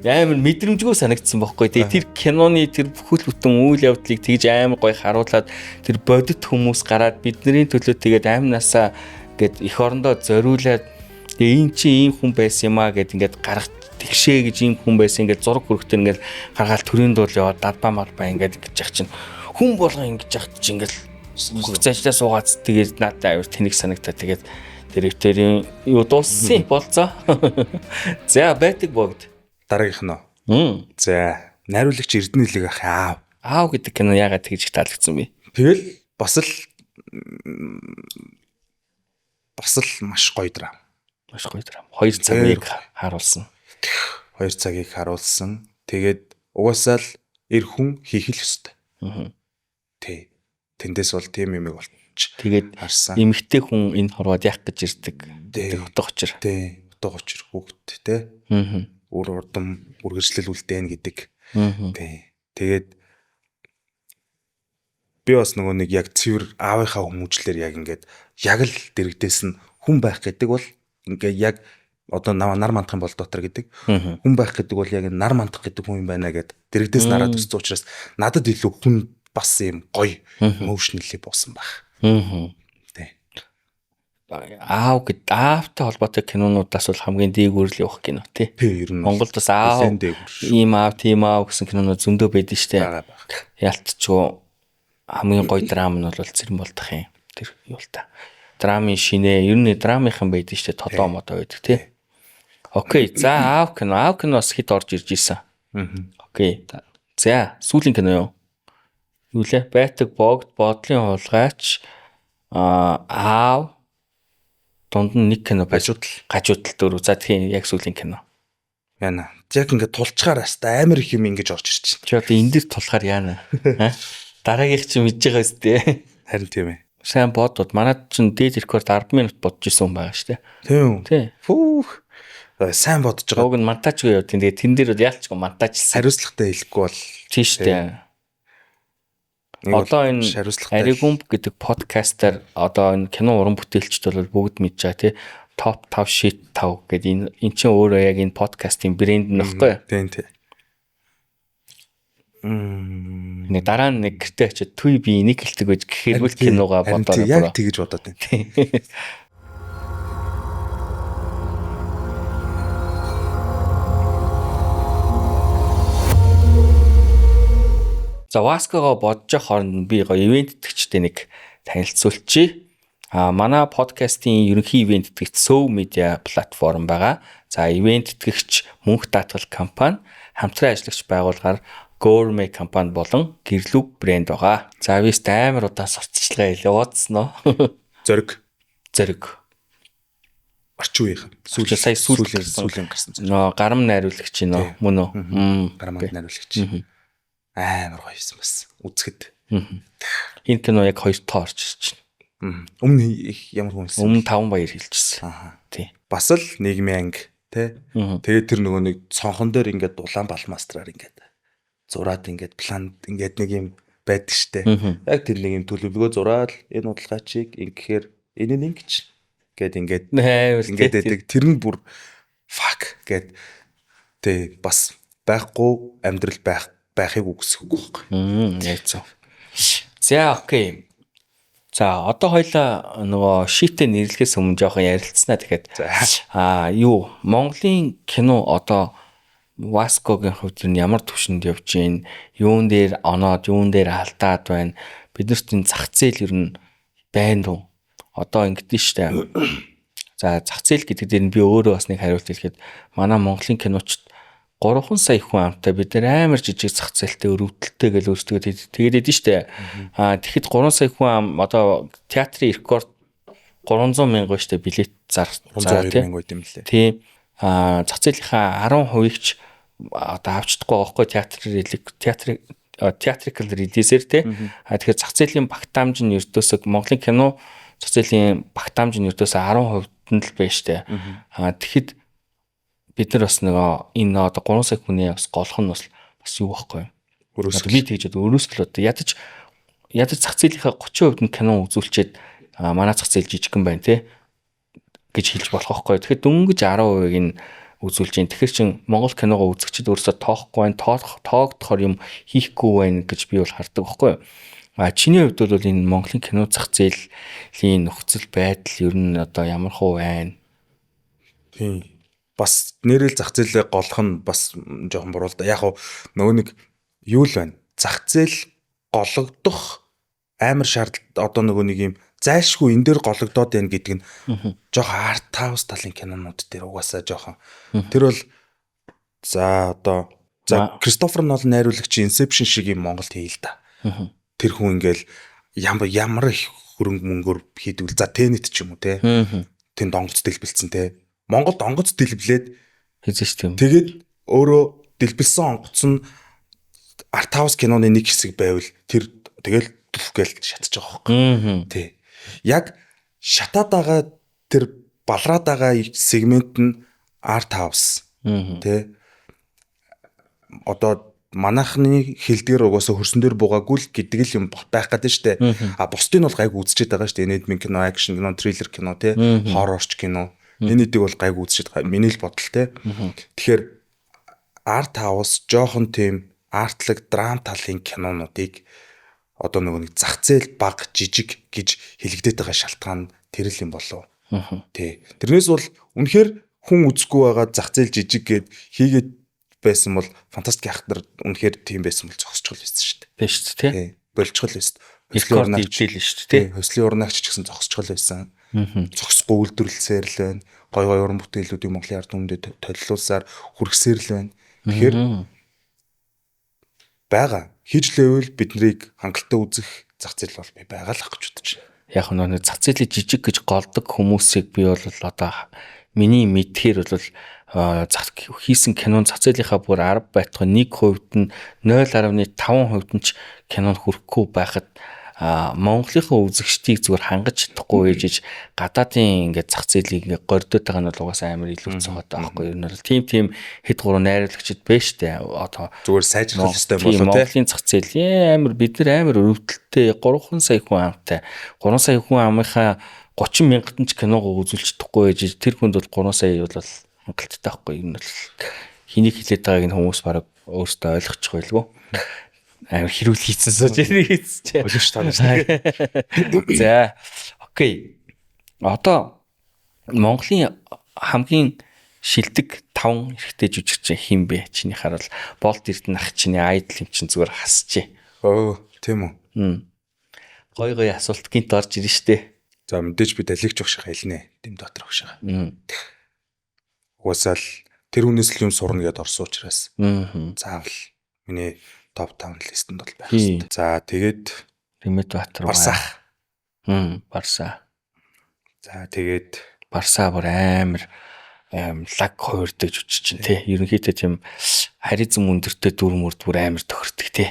дээ. Амар мэдрэмжгүй санагдсан байхгүй. Тэгээд тэр киноны тэр бүхэл бүтэн үйл явдлыг тэгж амар гоё харуулад тэр бодит хүмүүс гараад бидний төлөө тэгээд амнаасаа гээд эх орондоо зориулаад тэгээ эн чи ийм хүн байсан юм аа гэд ингээд гарах тэгшээ гэж ийм хүн байсан ингээд зураг хөрөхтөр ингээд гаргаал төрийн дуул яваад дадбаа марбаа ингээд ингэж яах чинь хүн болгон ингэж яах чинь ингээд зажлаа суугаад тэгээд надад аюур тэнэг санагтаа тэгээд директорийн юу дууссан болцоо. За байдаг богд. Дараагийнх нь. За найруулагч Эрдэнэ хэлэг ах аав. Аав гэдэг кино яагаад тэгж их таалагдсан бэ? Тэгэл бас л маш гоё драм. Маш гоё драм. 2 цагийг харуулсан. 2 цагийг харуулсан. Тэгээд угаасаа л эр хүн хийх л ёстой. Тий. Тэндээс бол тийм юмыг болчих. Тэгээд харсан. Эмэгтэй хүн энэ хорвоод яах гэж ирдэг. Тэг утга учир. Тий. Утга учир хүүхэд тий. Үр урдам үргэлжлэл үлдээн гэдэг. Тий. Тэгээд би бас нөгөө нэг яг цэвэр аавынхаа хүмүүжлэр яг ингээд яг л дэрэгдээс нь хүн байх гэдэг бол ингээ яг одоо нар мандах юм бол дотор гэдэг хүн байх гэдэг бол яг нар мандах гэдэг хүн юм байна гэд дэрэгдээс нараад өссөн учраас надад илүү хүн бас юм гоё emotionally буусан байх. Тий. Аав гэд аавтай холбоотой кинонуудаас бол хамгийн дээгүүр л явах кино тий. Тий, ер нь Монголд бас аав ийм аав, тийм аав гэсэн кинонууд зөндөө байдаг штэ. Ялтчгүй хамгийн гоё драм нь бол Цэрэн болдох юм. Тэр юу л та. Драмын шинэ, ер нь драмынхан байдаг штэ, толоо модоо байдаг тий. Окей, за аав кино, аав кино бас хэд орж ирж исэн. Окей. За, сүүлийн кино юу? Юу лээ? Байтаг богд, бодлын хулгайч, аав дунд нь нэг кино байж гажуудал дөрөв. За тийм яг сүүлийн кино. Яна. Яг ингээд тулчгаар хаста амар их юм ингэж орж ирж байна. Чи одоо энэ дэр тулахаар яана? Дараагийнх чи мэдж байгаа үстэй. Харин тийм ээ. Сайн бодод. Манад чинь дээд рекорд 10 минут бодож исэн хүн байгаа шүү дээ. Тийм үү? Тий. Фүүх. Сайн бодож байгаа. Уг нь монтажгүй явд. Тэгээд тэн дээр бол яалчгүй монтажлсан. Хариуцлагатай хэлэхгүй бол тийм шүү дээ. Одоо энэ Аригүмп гэдэг подкастаар одоо энэ кино уран бүтээлчд бол бүгд мэдж байгаа тий. Топ 5 shit 5 гэдэг энэ чинь өөрөө яг энэ подкастын брэнд нь баггүй юу? Тийм тий. Нэг дараа нь нэг гэртээ очиод түй би энийг хэлдэг байж гэхээр бол киногоо бодоод яг тэгэж бодоод байна. За Ваского бодож явах хооронд би гоё ивент итгэгчтэй нэг танилцуулчих. Манай подкастын ерөнхий ивент итгэгч Сөв Media платформ байгаа. За ивент итгэгч мөнх даатгал компани, хамтран ажиллагч байгууллагаар Gourmet компани болон Гэрлүг брэнд байгаа. За вист амар удаан сурталчилгаа хийлээ. Уудсан уу? Зориг. Зориг. Орчин үеийнхэн. Сүүлийн сая сүүлийн гарсан. Нөө гарам найруулагч нөө мөн үү? Гарамд найруулагч. Амар гоё юм бас үзэхэд. Энэ кино яг 2 тоо орж ирж байна. Өмнө ямар хүн хэлсэн? Өмнө 5 баяр хэлчихсэн. Тий. Бас л нийгмийн анги тий. Тэгээд тэр нөгөө нэг цонхон дээр ингээд улаан балмастраар ингээд зураад ингээд план ингээд нэг юм байдаг штэ. Яг тэр нэг юм төлөвлөгөө зураад энэ удалгаачийг ингэхээр энэ нь ингэж гэд ингээд ингээд байдаг. Тэр нь бүр fuck гэд тий бас байхгүй амьдрал байхыг үгүйсгэхгүй байхгүй. Яг зөв. За окей. За одоо хоёлаа нөгөө шитэ нэрлэхээс өмнө жоохон ярилцсанаа тэгэхээр юу Монголын кино одоо Васкогийн хувьд нь ямар түвшинд явж гин, юун дээр оноод, юун дээр алдаад байна. Биднэрт энэ зах зээл ер нь байна уу? Одоо ингэдэж штэ. За зах зээл гэдэг дээр нь би өөрөө бас нэг хариулт хэлэхэд манай Монголын киночд 3 сая хүн амтай бид нэр амар жижиг зах зээлтэй өрөвдөлттэй гэж өөрсдөө тэгээд идэв штэ. Тэгэхэд 3 сая хүн ам одоо театрын рекорд 300 мянга штэ билет зар 302 мянга байт юм лээ. Тийм. Зах зээлийнхаа 10%-ийг ч одоо авч чадахгүй байгаа байхгүй театр theatrical release-ээр тий. Тэгэхээр зах зээлийн багтаамж нь ердөөсөө Монголын кино зах зээлийн багтаамж нь ердөөсөө 10% нь л байна штэ. Тэгэхэд бид нар бас нөгөө энэ одоо 3 сая хүний бас голох нь бас юу байхгүй юу? Би тэгж одоо өрөөсгөл одоо ядаж зах зээлийнхаа 30% нь кино үзүүлчихэд манай зах зээл жижигхэн байна тий гэж хэлж болох байхгүй. Тэгэхээр дөнгөж 10%-ыг нь үзүүлж байна. Тэгэхээр чин Монгол киногоо үзэгчид өөрсдөө тоохгүй байна, тоогдохоор юм хийхгүй байна гэж би бол хардаг байхгүй юу? Чиний хувьд бол энэ Монголын кино зах зээлийн нөхцөл байдал ер нь одоо ямар хуу байна? Тийм. Бас нэрэл зах зээлээ голох нь бас жоохон буруу л да. Яг нөгөө нэг юу л байна. Зах зээл гологдох амар шаардлага одоо нөгөө нэг юм зайлшгүй энэ дээр гологдоод байна гэдэг нь жоохон арт хаус талын кинонууд дээр угаасаа жоохон. Тэр бол за одоо за Кристофер Нолан найруулагч Inception шиг юм Монголд хийл та. Тэр хүн ингээл ямар их хөрөнгө мөнгөөр хийдвэл за Tenet ч юм уу те. Тэнд онгоц дэлбэлсэн те. Монголд онгоц дэлблээд хийсэн шүү дээ. Тэгээд өөрөө дэлбэлсэн онгоц нь арт хаус киноны нэг хэсэг байвал тэр тэгэл түф гээл шатж байгаа байхгүй. Тий. Яг шатаад байгаа тэр балраад байгаа сегмент нь арт хаус. Тий. Одоо манайхны хэл дээр угаасаа хөрсөн дээр буугаагүй л гэдэг л юм байх гэдэг нь штэ. А бусдын бол гайгүй үзчихэд байгаа штэ. Инэдмийн кино, акшн кино, триллер кино тий, хоррорч кино. Энэ эдийг бол гайгүй үзчихэд байгаа. Миний л бодол тий. Тэгэхээр арт хаус жоохон тийм артлаг драм талын кинонуудыг одоо нөгөө нэг зах зээл баг жижиг гэж хэлэгдээд байгаа шалтгаан тэр л юм болов. Тий. Тэрнээс бол үнэхээр хүн үзэхгүй байгаа зах зээл жижиг гээд хийгээд байсан бол фантастик ах нар үнэхээр тийм байсан бол зогсчихол байсан шүү дээ. Тийм шүү дээ, тий. Болчихол байсан. Хөслийн урнагч шүү дээ, тий. Хөслийн урнагч ч гэсэн зогсчихол байсан. Зогсохгүй үйлдвэрлэсээр л байна. Гой гой уран бүтээлүүдийг Монголын ард түмэндээ толилуулсаар хүргэсээр л байна. Тэгэхээр байгаа. Хийж лээвэл биднийг хангалттай үзэх зах зээл бол би байгаа л ах гэж бодож байна. Яг нэг зах зээлийн жижиг гэж голдог хүмүүсийг би бол одоо миний мэдхээр бол зах хийсэн кинон зах зээлийнхаа бүр 10 байтугай 1% нь 0.5% нь ч кинонд хүрэхгүй байхад Монголынхаа үзэгчдийг зүгээр хангаж чадахгүй ээжиж гадаадын ингээд зах зээлийг ингээд гордоод байгаа нь бол угаасаа амар илүүцсэн байгаа байхгүй юу. Ер нь бол тийм хэд гурван найруулагчид байна штэ. Одоо зүгээр сайжрах хэрэгтэй болоо тий. Монголын зах зээл амар бид нар амар өрөвдөлттэй 3 сая хүн амтай. 3 сая хүн амынхаа 30 мянгад нь ч киногоо үзүүлж чадахгүй ээжиж тэр хүнд бол 3 сая бол хангалттай байхгүй. Ер нь бол хэнийг хэлээд байгааг нь хүмүүс бараг өөрсдөө ойлгочих байлгүй. Амар хэрүүл хийцэн сууж хийцэн. Ойлгож таа шүү. За, окей. Одоо Монголын хамгийн шилдэг 5 эрэгтэй жүжигчин хэн бэ? Чиний харуул Болд Эрдэнэ ах чиний айдл юм чинь зүгээр хасчээ. Өө, тийм үү. Гой гой асуулт гинт орж ирнэ штэ. За, мэдээж би далигч багш хэлнэ. Дэм дотор багш. Угаасаа л тэр хүнээс л юм сурна гэдээ орсон учраас. Заавал миний топ 5 листэнд бол байх хэрэгтэй. За, тэгээд Рэмэт Баатар Барсаа. Барсаа. За, тэгээд Барсаа бүр амар лаг хувирдаг жүжигчин тий. Ерөнхийдөө тийм харизм өндөртэй дүр мөрд бүр амар тохирдог тий.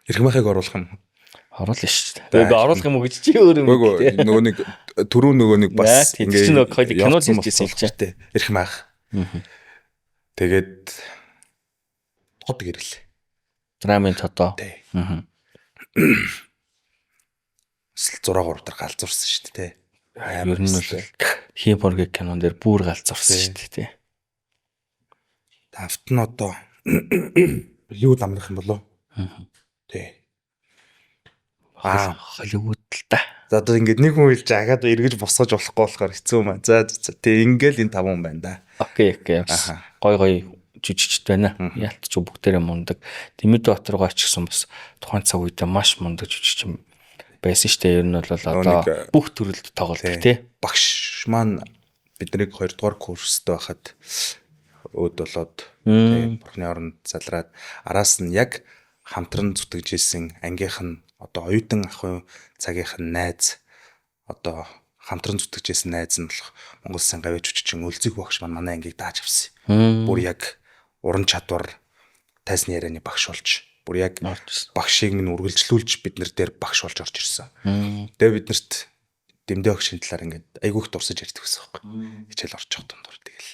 Эрхмахыг оруулах юм. Оруулна шүү дээ. Би оруулах юм уу гэж чи өөр юм. Үгүй нөгөө нэг түрүү нөгөө нэг бас ингээ чинь нөгөө кино хийжсэн юм чи тий. Эрхмах. Тэгээд тод гэрэл. Драмын тодоо. Тий. 6 3 дээр галзуурсан шүү дээ, тий. Ер нь бол Химпорг кинон дээр бүр галзуурсан шүү дээ, тий. Тавт нь одоо юу дамнах юм болов? Тий. Холливуд л та. За одоо ингээд нэг хүн хэлж агаад эргэж босгож болохгүй болохоор хэцүү юм аа. За за тий ингээл энэ таван хүн байна да. Окей, окей. Гой гой жүжигчд байна. Ялт ч бүгдээрээ мундаг. Дэмэд Баатаргой ч гэсэн бас тухайн цаг үедээ маш мундаг жүжигчин байсан шүү дээ. Ер нь бол одоо бүх төрөлд тоглодог тий. Багш маань биднийг 2 дугаар курсд байхад өөд болоод тий бурхны оронд залраад араас нь яг хамтран зүтгэж исэн ангийнх нь одоо оюутан ахын цагийнх нь найз одоо хамтран зүтгэж исэн найз нь болох Монгол Улсын гавьяа жүжигчин Өлзөг багш маань манай ангийг дааж авсан. Бүр яг уран чадвар тайзны ярианы багш болж бүр яг багшийг минь үргэлжлүүлж бид нар дээр багш болж орж ирсэн. Тэгээ бид нарт Дэмдээ багшийн талаар ингээд айгүйх дурсаж ярьдаг байсан байхгүй. Хичээл орчих дундуур тэгэл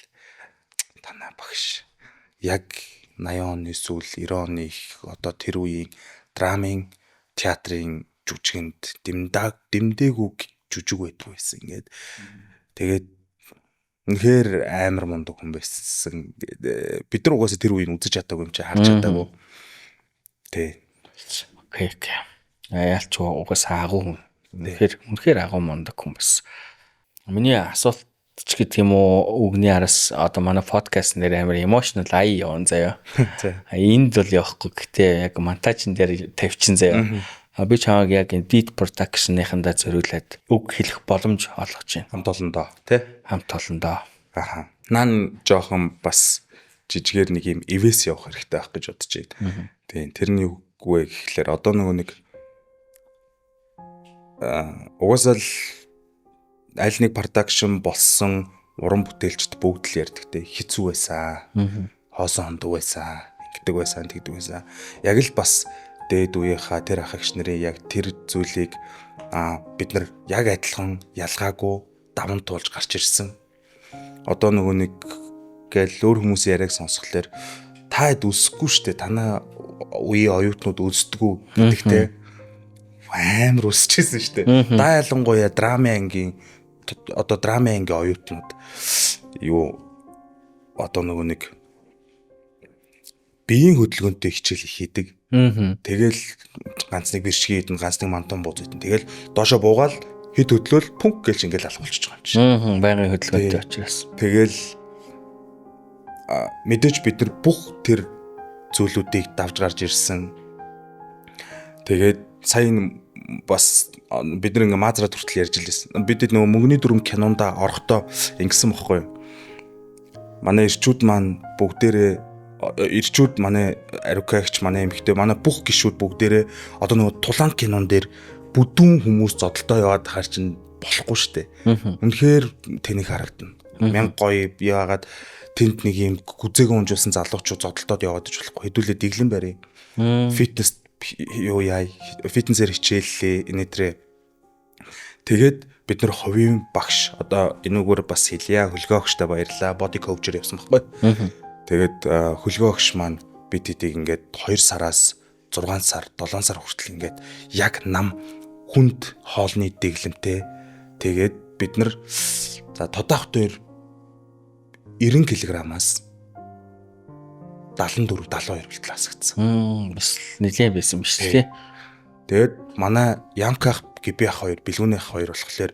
танаа багш яг 80 оны сүүл 90 оны их одоо тэр үеийн драмын театрын жүжигэнд дэмдээгүй жүжиг байдгүй байсан ингээд. Тэгээд үнэхээр амар мундаг хүн байсан. Бид нар угаасаа тэр үеийг үзэж чадаагүй юм чи харж чадаагүй. Тий. Окей, окей. Яалч угаасаа агуу хүн. Үнэхээр агуу мундаг хүн байсан. Миний асуулт ч гэдэг юм уу үгний араас одоо манай подкаст нэр амар emotional ай яван заяа. Энд бол явахгүй гэтээ яг монтажн дээр тавьчин заяа. Би чамайг яг энэ Deed Production-ийнхандаа зориулаад үг хэлэх боломж олгож байна. Хамт олондоо тий? Хамт олондоо. Аха. Наан жоохон бас жижигээр нэг юм ивэс явах хэрэгтэй байх гэж бодож байна. Тийм, тэрний юу вэ гэхлээр одоо нөгөө нэг угаасаа л аль нэг production болсон уран бүтээлчд бүгд л ярьдаг те хэцүү байсан. Хоосон хондог байсан, ингэдэг байсан, тэгдэг байсан. Яг л бас дээд үеийнхаа тэр ах эгч нарын яг тэр зүйлийг бид нар яг адилхан ялгаагүй даван туулж гарч ирсэн. Одоо нөгөө нэг гээл өөр хүмүүсийн яриаг сонсохлоор та хэд өсөхгүй штэ танаа үеийн оюутнууд өсдөггүй гэдэг те амар өсөжсэн штэ. Та ялангуяа драмын ангийн одоо драмын ангийн оюутнууд юу одоо нөгөө нэг биеийн хөдөлгөөнтэй хичээл их хийдэг. Тэгэл ганц нэг бэршиг идэн, ганц нэг мантан бууз идэн. Тэгэл доошо буугаал Хэд хөдлөөл пүнк гэлж ингээл алга болчихж байгаа юм чинь. Аа, байнгын хөдөлгөөнтэй учраас. Тэгэл мэдээж бид нар бүх тэр зүйлүүдийг давж гарч ирсэн. Тэгээд сая бас бид нар ингээ маазраад хүртэл ярьж лээсэн. Бид нөгөө мөнгөний дүрм кинонда орохдоо ингэсэн бохгүй юу? Манай ирчүүд маань бүгдээрээ ирчүүд манай ариукагч, манай эмэгтэй, манай бүх гишүүд бүгдээрээ одоо нөгөө тулаан кинон дээр бүдүүн хүмүүс зодолтой яваад хаар чинь болохгүй шүү дээ. Үнэхээр тэнийг харагдана. Мянга гоё яагаад тэнд нэг юм гүзээгэн унжуулсан залуучууд зодолтоод яваад иж болохгүй. Хэдүүлээ дэглэн барь. Фитнес юу яа, фитнесээр хичээллээ энэ төрөө. Тэгээд бид нар хувийн багш одоо энүүгээр бас хэлье, хөлгөө огштой баярлаа. Body coach-ээр явсан байхгүй. Тэгээд хөлгөө огш маань бид хэдийг ингээд 2 сараас 6 сар, 7 сар хүртэл ингээд яг нам хүнд хоолны дэглэмтэй. Тэгээд бид нар за тодаах дээр 90 кг-аас 74, 72 хүртэл асгацсан. Бас нэлээд байсан биш тий. Тэгээд манай Ямках Гибих хоёр, Бэлгүүнийх хоёр болохоор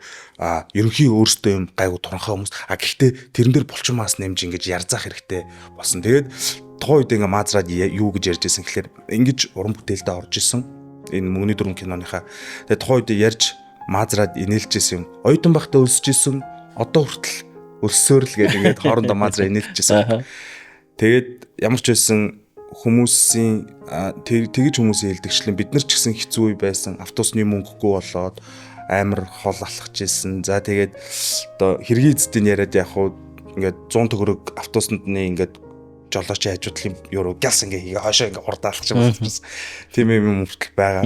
ерөнхий өөрсдөө юм гайгүй туранхай хүмүүс. А гэхдээ тэрэн дээр булчин маас нэмж ингэж ярзаах хэрэгтэй болсон. Тэгээд тухайн үед ингээ маазраад юу гэж ярьж байсан гэхэлэр ингэж уран бүтээлдээ орж исэн. Энэ мөнгөний дүрм киноныхаа. Тэгээд тухайн үед ярьж маазраад инээлж исэн юм. Оюутан байхдаа өлсөж исэн. Одоо хүртэл өлсөөр л гэдэг ингээд хоорондоо маазраа инээлж исэн. Тэгээд ямар ч байсан хүмүүсийн тэгж хүмүүсийн хэлдэгчлэн бид нар ч гэсэн хэцүү үе байсан. Автобусны мөнгөгүй болоод амар хол алхаж исэн. За тэгээд одоо хэргийн эзэдийн яриад яг хуу ингээд 100 төгрөг автобусны ингээд жолоочийн хажуудлын юу руу гялс ингээ хийгээ хойшоо ингээ хурд алхаж байгаа. Тийм юм хүртэл байгаа.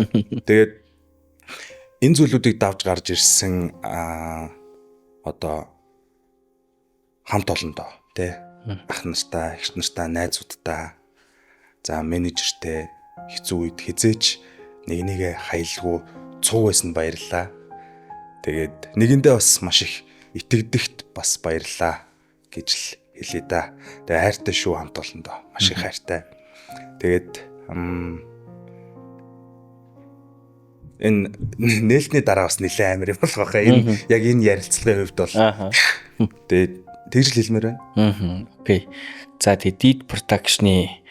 Тэгээд энэ зүйлүүдийг давж гарч ирсэн одоо хамт олондоо тий ах нартай, эгч нартай, найзуудтай, за менежертэй хэцүү үед хизээч нэг нэгэ хаялгүй цуг байсан баярлаа. Тэгээд нэгэндээ бас маш их итгэдэгт бас баярлаа гэж л хэлье да. Тэгээ хайртай шүү хамт олондоо. Маш их хайртай. Тэгээд энэ нээлтний дараа бас нэлээд амар юм болох байхаа. Энэ яг энэ ярилцлагын хувьд бол тэгээд тэгж л хэлмээр байна. Окей. За тэгээд Deed Production-ы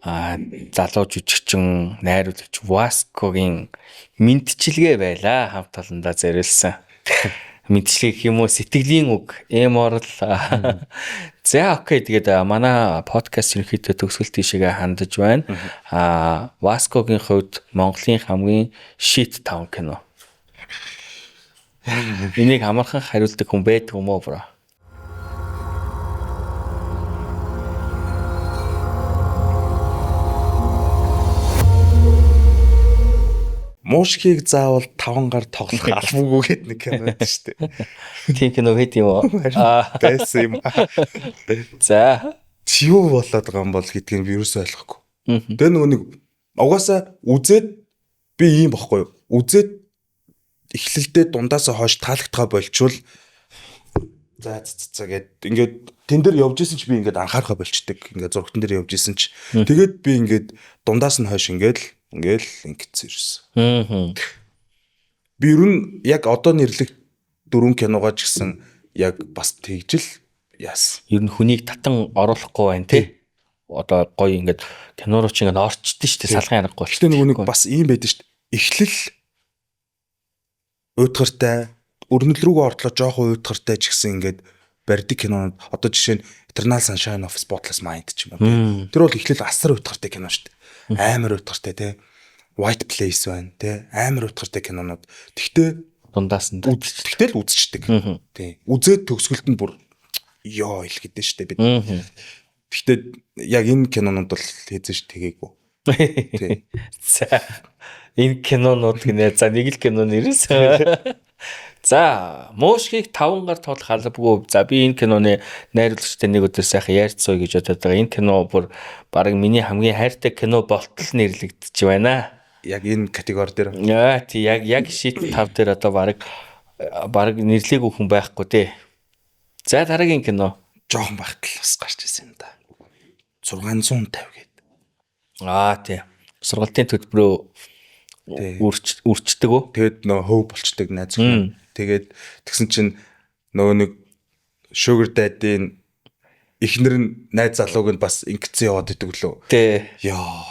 залуу жүжигчин, найруулагч Васкогийн мэдчилгээ байлаа хамт олондоо зориулсан. Мэдчилгээ гэх юм уу, сэтгэлийн үг, эм орол. За окей, тэгээд манай подкаст ерөнхийдөө төгсгөл тийшээгээ хандаж байна. Васкогийн хувьд Монголын хамгийн shit 5 кино. Энийг амархан хариулдаг хүн байдаг юм уу, бро? Муушкийг заавал 5 гар тоглох албагүй гэдэг нэг кино байдаг шүү дээ. Тийм кино байт юм уу? Байсан юм. За. Юу болоод байгаа юм бол гэдгийг би юусоо ойлгохгүй. Тэгээ нөгөө нэг угаасаа үзээд би ийм бохгүй юу? Үзээд эхлэлдээ дундаасаа хойш таалагдгаа болчвол за за гэд ингээд тэн дээр явж исэн ч би ингээд анхаарахаа болчдөг. Ингээд зургтан дээр явж исэн ч тэгээд би ингээд дундаас нь хойш ингээд ингээл ингэсэн ирсэн. Би ер нь яг одоо нэрлэх дөрвөн киногоо ч гэсэн яг бас тэгжил яасан. Ер нь хүнийг татан оруулахгүй байна тий. Одоо гоё ингээд кино руу чи ингээд орчдөө шүү дээ, салган аргагүй. Гэтэ нөгөө нэг бас ийм байдаг шүү дээ. Эхлэл уйтгартай, өрнөл рүүгээ ортлоо жоохон уйтгартай ч гэсэн ингээд барьдаг кинонууд одоо жишээ нь Eternal Sunshine of Spotless Mind ч юм уу. Тэр бол эхлэл асар уйтгартай кино шүү дээ. Амар уйтгартай тий. White Place байна тий. Амар уйтгартай кинонууд. Тэгтээ дундаас нь тэгтэл үзчихдэг. Тий. Үзээд төгсгөлд нь бүр ёо ил гэдэг шүү дээ бид. Тэгтээ яг энэ кинонууд бол хэзээ ч тэгээгүй. Тий. За энэ кинонууд гинэ. За нэг л кино нэрээс. За муушкийг 5 гар тоглох албагүй. За би энэ киноны найруулагчтай нэг өдөр сайхан ярьцгаая гэж бодоод байгаа. Энэ кино бүр бараг миний хамгийн хайртай кино болтол нэрлэгдэж байна. Яг энэ категори дээр. Яа тий яг shit 5 дээр одоо бараг нэрлээгүй хүн байхгүй тий. За дараагийн кино. Жохон багтал бас гарч ирсэн юм да. 650 гээд. Аа тий. Сургалтын төлбөрөө Үрчдэг үү? Тэгээд нөгөө хөв болчдөг найз охин. Тэгээд тэгсэн чинь нөгөө нэг sugar daddy-ийн эхнэр нь найз залууг нь бас ингэсэн яваад идэг лөө. Тий. Яа.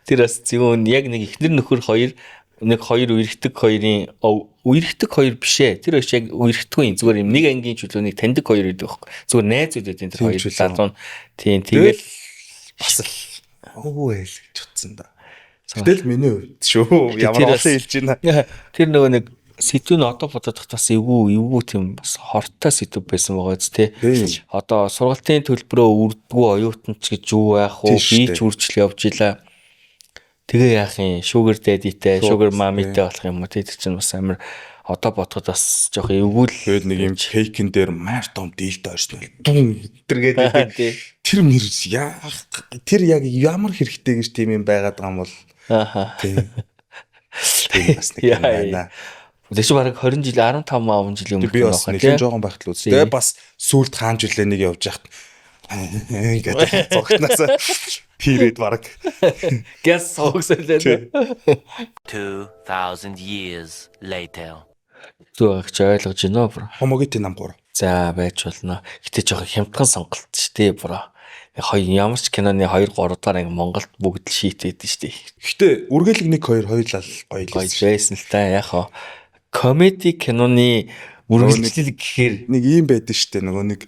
Тэр бас зөвхөн яг нэг эхнэр нөхөр хоёр нэг хоёр үерхдэг хоёрын үерхдэг хоёр биш ээ. Тэр хоёр яг үерхдэггүй юм. Зүгээр юм нэг ангийн чөлөөнийг таньдаг хоёр гэдэг байхгүй. Зүгээр найзууд байдаг тэр хоёр залуу нь. Тийм тэгэл бас л өө ээл гэж утсан да. Гэтэл миний хувьд шүү. Ямар олон хэлж байна. Тэр нөгөө нэг сэдв нь одоо бодоод бас эвгүй тийм бас хортой сэдв байсан байгаа биз те. Одоо сургалтын төлбөрөө үрдгүү оюутан ч гэж юу байх вэ? Би ч үржил явж илаа. Тэгээ яах юм? Sugar daddy-тэй, sugar mommy-тэй болох юм уу? Тэр чинь бас амар одоо бодоход бас жоох эвгүй л. Тэгээд нэг юм кейкэн дээр маш том дийлтэй орсон. Дун тэргээд тэр мэр яах тэр яг ямар хэрэгтэй гэж тийм юм байгаад байгаа юм бол. Ааха. Тийм. Тэр бас нэг юм байна. Тэр чинь бараг 20 жил 15 10 жилийн өмнө би бас нэлээд жоохон байхад л үзсэн. Тэгээ бас сүулт хаанч үлээ нэг явж яхад ингээд зогтнаас тийрээд бараг гяс суугсалаа. 2000 years later. Зүг агч ойлгож байна уу bro? Помогити нам 3. За байж болно. Гэтэ жоохон хямдхан сонголт шүү дээ bro. Хоёр ямар ч киноны 2 3 дугаар анги Монголд бүгд л шийт байдэн шүү дээ. Гэтэ үргэлж 1 2 хоёулаа гоё л байсан л та. Яг хоо комеди киноны үргэлжлэл гэхээр нэг юм байдэн шүү дээ. Нөгөө нэг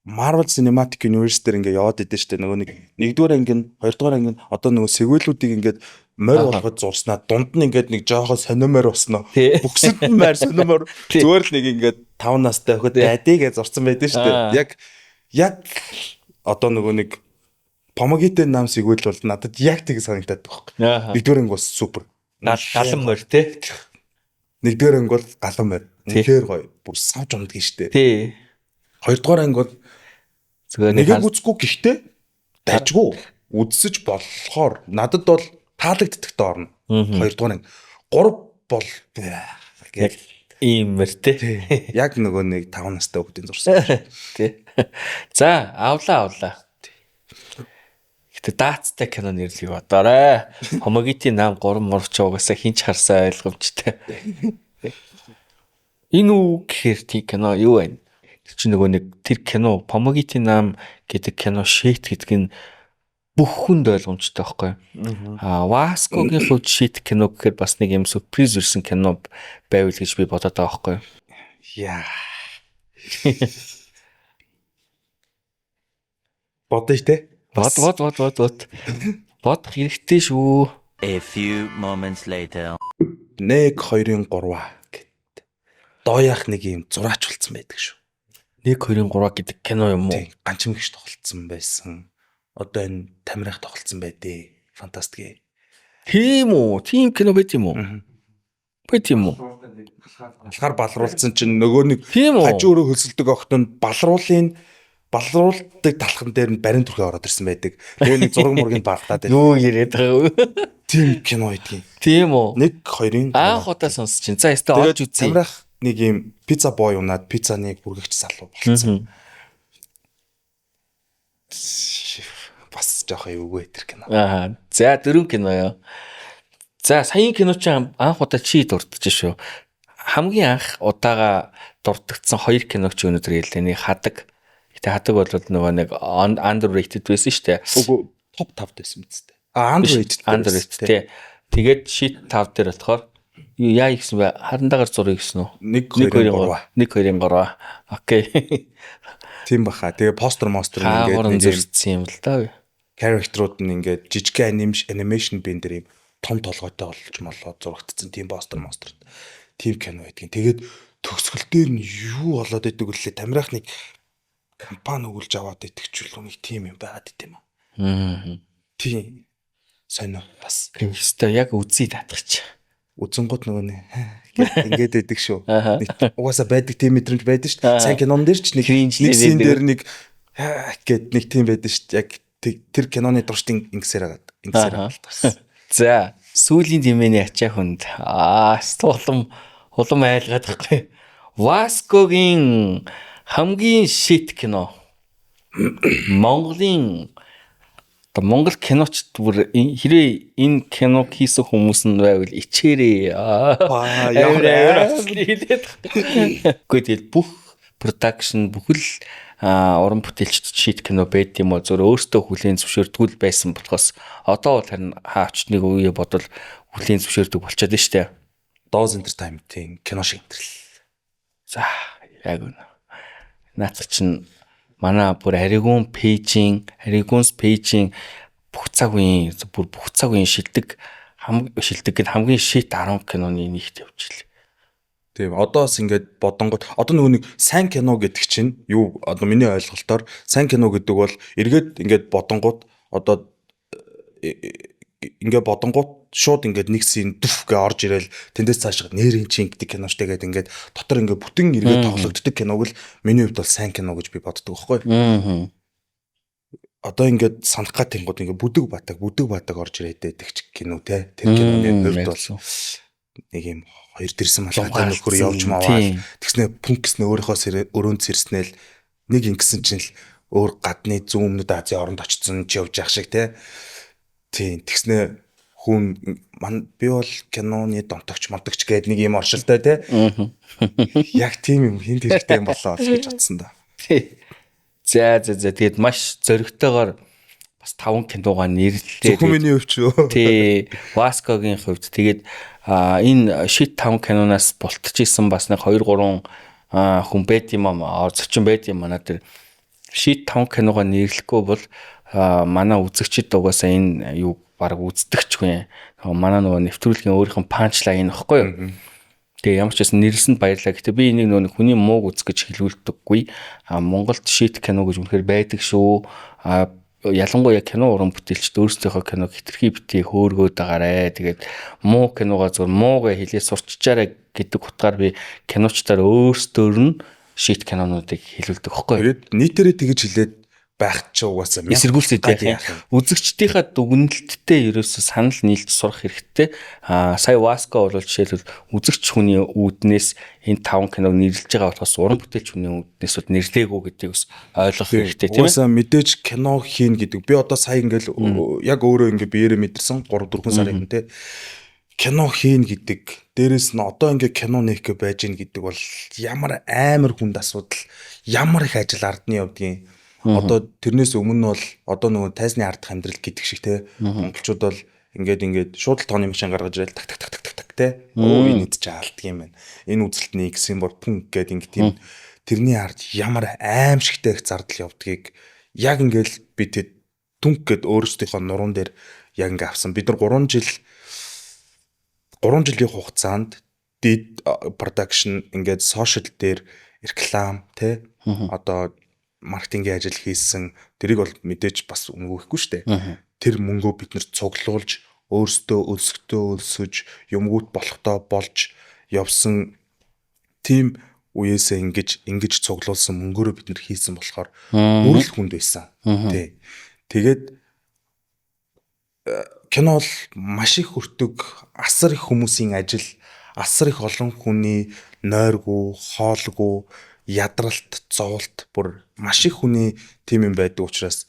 Marvel Cinematic Universe дээр ингээ яваад идэв штэ нөгөө нэг нэгдүгээр анги нь хоёрдугаар анги нь одоо нөгөө сегвелүүдийг ингээд морь болгож зурснаа дунд нь ингээд нэг жоохон сонио морь болсноо бүксэд нь морь сонио морь зүгээр л нэг ингээд 5 настай охид daddy гэж зурсан байдэн штэ яг одоо нөгөө нэг Помогите нам сегвэл бол надад яг тэг санагдаад байгаа байхгүй. Нэгдүгээр анги бас супер галан морь те. Нэгдүгээр анги бол галан морь үнэхээр гоё бүр савж ундгийн штэ. Тий. Хоёрдугаар анги бол зүгээр нэг үзэхгүй гэхдээ дайжгүй үзсэж болохоор надад бол таалагддагтай орно. Хоёрдугаар анги 3 бол яг ийм мэр те. Яг нөгөө нэг 5 настай хүүхдийн зурсан. Тий. За авлаа. Гэтэ даацтай кино нэрлэгийг бодоорой. Помогити нам 3 мурч угаасаа хинч харсаа ойлгомжтой. Энэ үү гэхээр тий кино юу вэ? Тэр чинь нөгөө нэг тэр кино Помогити нам гэдэг кино шийт гэдэг нь бүх хүнд ойлгомжтой байхгүй. Аа Васкогийн хувьд шийт кино гэхээр бас нэг юм сюрприз ирсэн кино байвал гэж би бодоод байгаа байхгүй. Яа. Бодъё те. Бод. Бодох хэрэгтэй шүү. A few moments later. 1 2 3 гэд. Доояах нэг юм зураач болцсон байдаг шүү. 1 2 3 гэдэг кино юм уу? Тийм, ганчимгч тоглолцсон байсан. Одоо энэ Тамирах тоглолцсон байдээ. Фантастик. Тийм үү? Тийм кино байт юм уу? Байт юм уу? Алхаар балруулсан чинь нөгөө нэг хажуу өрөө хөлсөлдөг охин нь балруулдаг талхан дээр нь барин түрхээ ороод ирсэн байдаг. Тэгээ нэг зураг мургийг бардаад байдаг. Юу яриад байгаа вэ? Тийм кино байдгийн. Тийм үү? 1 2-ын анх удаа сонсож чинь. За өстө олж үзье. Тамирах нэг юм пицца бой унаад пиццаны хүргэгч залуу болцсон. Бас жоох эвгүй тэр кино. Аа. За дөрөв кино ёо. За саяын кино чи анх удаа чи дурдж шүү. Хамгийн анх удаага дурддагцсан хоёр киног чи өнөөдөр хэллээ. Нэг хадаг. Гэтэ хадаг бол нөгөө нэг underrated байсан шүү дээ. Үгүй топ 5 байсан мэт дээ. А underrated тий. Тэгээд shit 5 дээр болохоор яа ихсэн бэ? Харандагаар зургийг гэсэн үү? 1 2 3 1 2 3. Окей. Тийм баха. Тэгээ постер мостер ингээд нэг зөрчсөн юм л да. Character-ууд нь ингээд жижиг анимашн бин дээр юм том толгойтой болж молоо зурагдсан тийм постер мостер тийм кино байдгийн. Тэгээд төгсгөл дээр нь юу болоод идэг вүлээ? Тамирах нэг компани өгүүлж аваад итгэжүүл нэг тийм юм байгаад идэм юм. Аа. Тийм. Сонио бас. Өстой яг үзье татгач. Үзэнгууд нөгөө нэ ингээд байдаг шүү. Угаасаа байдаг тийм мэдрэмж байдаг шүү. Сайн кинон дээр ч нэг син дээр нэг гэд нэг тийм байдаг шүү. Яг тэр киноны туршид ингэсээр хагаад ингэсээр хагаад. За сүүлийн дэмэний ачаа хүнд аа улам айлгаад байхгүй. Васкогийн хамгийн шит кино. Монголын Одоо Монгол киночд бүр хэрвээ энэ киног хийсэн хүмүүс нь байвал ичээрээ. Ямар амар хэлээд байгаа. Үгүй, тэгэл бүх production, бүхэл уран бүтээлчд shit кино байд юм уу, зөв өөртөө хүлээн зөвшөөрдөг л байсан болохоос одоо бол харин хаач нэг үе бодвол хүлээн зөвшөөрдөг болчиход нь штэ. Dose Entertainment-ийн кино шиг амьдрал. За, яг үнэ. Наацх чинь манай бүр Аригун page-ийн, Аригунс page-ийн бүх цаг үеийн, бүр бүх цаг үеийн шилдэг, шилдэг гэд хамгийн shit 10 киноны нэгт явчихлаа. Тийм, одоо бас ингээд бодонгот одоо нөгөө нэг сайн кино гэдэг чинь юу, одоо миний ойлголтоор сайн кино гэдэг бол эргээд ингээд бодонгот, одоо ингээд бодонгот шууд ингээд нэг scene дүф гэ орж ирэл, тэндээс цааш нэрийн чин гэдэг кино штэ гэдэг, ингээд дотор ингээд бүтэн эргээд тоглогддог киног л миний хувьд бол сайн кино гэж би боддог байхгүй. Одоо ингээд санах гат тэнгууд ингээд бүдэг батаг бүдэг батаг орж ирээд байдаг ч кино те. Тэр киноны хувьд бол нэг юм хоёр дэрсэн малгайтай нөхөр явж маваал, тэгснэ пүнк гэснэ өөрийнхөө өрөөнд сэрснээл нэг ингэсэн чинь л өөр гадны зүүн өмнөд Азийн оронд очсон ч явж явах шиг те. Тийм, тэгснэ хүн ман би бол киноны донтогч монтогч гээд нэг юм оршилтай те. Яг тийм юм хинт хэрэгтэй юм болоо гэж бодсон да. За за за, тэгээд маш зоригтойгоор бас 5 киногоо нэрлэлээ. Зөвхөн миний хувьд шүү. Тий, Васкогийн хувьд тэгээд энэ shit 5 киноноос болтчихсон бас нэг 2 3 хүн байд юм аа, зочин байд юм манай тэр shit 5 киногоо нэрлэхгүй бол манай үзэгчид угаасаа энэ юу баг үздэгчгүй. Манай нөгөө нэвтрүүлгийн өөрийнх нь punchline ихгүй юу? Тэгээ ямар ч байсан нэрлсэнд баярлалаа. Гэтэ би энийг нөгөө хүний мууг үзэх гэж хэлүүлдэггүй. А Монголд shit кино гэж үнэхээр байдаг шүү. А ялангуяа кино уран бүтээлчд өөрсдийнхөө киног хитрхи битгий хөөргөөд байгаарэ. Тэгээд муу киногоо зөв муугаа хэлээ сурчаарай гэдэг утгаар би киночдаар өөрсдөөр нь shit кинонуудыг хэлүүлдэг байхгүй юу? Тэгээд нийтээрээ тэгж хэлээд байх чи угаасаа эсэргүүцээд яах юм. Үзэгчдийнхаа дүгнэлттэй ерөөсө санал нийлж сурах хэрэгтэй. Аа, сая Васко бол жишээлбэл үзэгч хүний үүднээс энэ 5 киног нэрлэж байгаа болохоос уран бүтээлч хүний үүднээс бол нэрлээгүй гэдгийг бас ойлгох хэрэгтэй, тийм ээ. Угаасаа мэдээж кино хийн гэдэг. Би одоо сая ингээл яг өөрөө ингээ биеэрээ мэдэрсэн 3 4 сарын өмнө те. Кино хийн гэдэг, дээрэс нь одоо ингээ кино нээх гэ байж гин гэдэг бол ямар амар хүнд асуудал, ямар их ажил ардны явдгийн. Одоо тэрнээс өмнө бол одоо нөгөө тайзны ардах амьдрал гэдэг шиг те. Монголчууд бол ингээд ингээд шууд л тооны машин гаргаж ирэл так так так так так так те. Өө, энэ чи алддаг юм байна. Энэ үзэлт нэг гэсэн бол пүнк гээд ингээд тийм тэрний ард ямар аимшигтай их зардал явдгийг яг ингээл би тэд түнк гээд өөрсдийнхөө нуруунд дээр яг ингээ авсан. Бид нар 3 жил 3 жилийн хугацаанд дид production ингээд social дээр реклам те, одоо маркетингийн ажил хийсэн, тэрийг бол мэдээж бас өнгө өгөхгүй шүү дээ. Тэр мөнгөө бид нэр цуглуулж өөрсдөө өлсгтөө өлсөж юмгүйт болохдоо болж явсан тийм үеэсээ ингэж ингэж цуглуулсан мөнгөөрөө бид нэр хийсэн болохоор бүр л хүнд байсан. Тий. Тэгээд кино бол маш их өртөг, асар их хүмүүсийн ажил, асар их олон хүний нойргүй, хоолгүй, ядралт, зовлт, бүр маш их хүний тийм юм байдаг учраас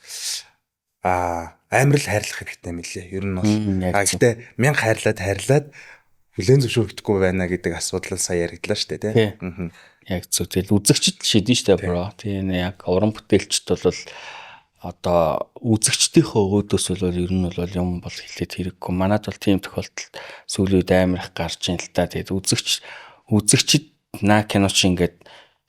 амар л хайрлах хэрэгтэй мөлий. Ер нь бол гэхдээ мянга хайрлаад хайрлаад хүлээн зөвшөөрөгдөхгүй байна гэдэг асуудал сая яригдлаа шүү дээ, тий. Яг зөв. Тэгэл үзэгчд л шийдэн шүү дээ, bro. Тийм, яг уран бүтээлчд бол одоо үзэгчдийнхөө өөдөөс бол ер нь бол юм бол хэлээд хэрэггүй. Манад бол тийм тохиолдолд сүүлийн үед амар их гарч ийн л та. Тэгээд үзэгчд наа кино чи ингээд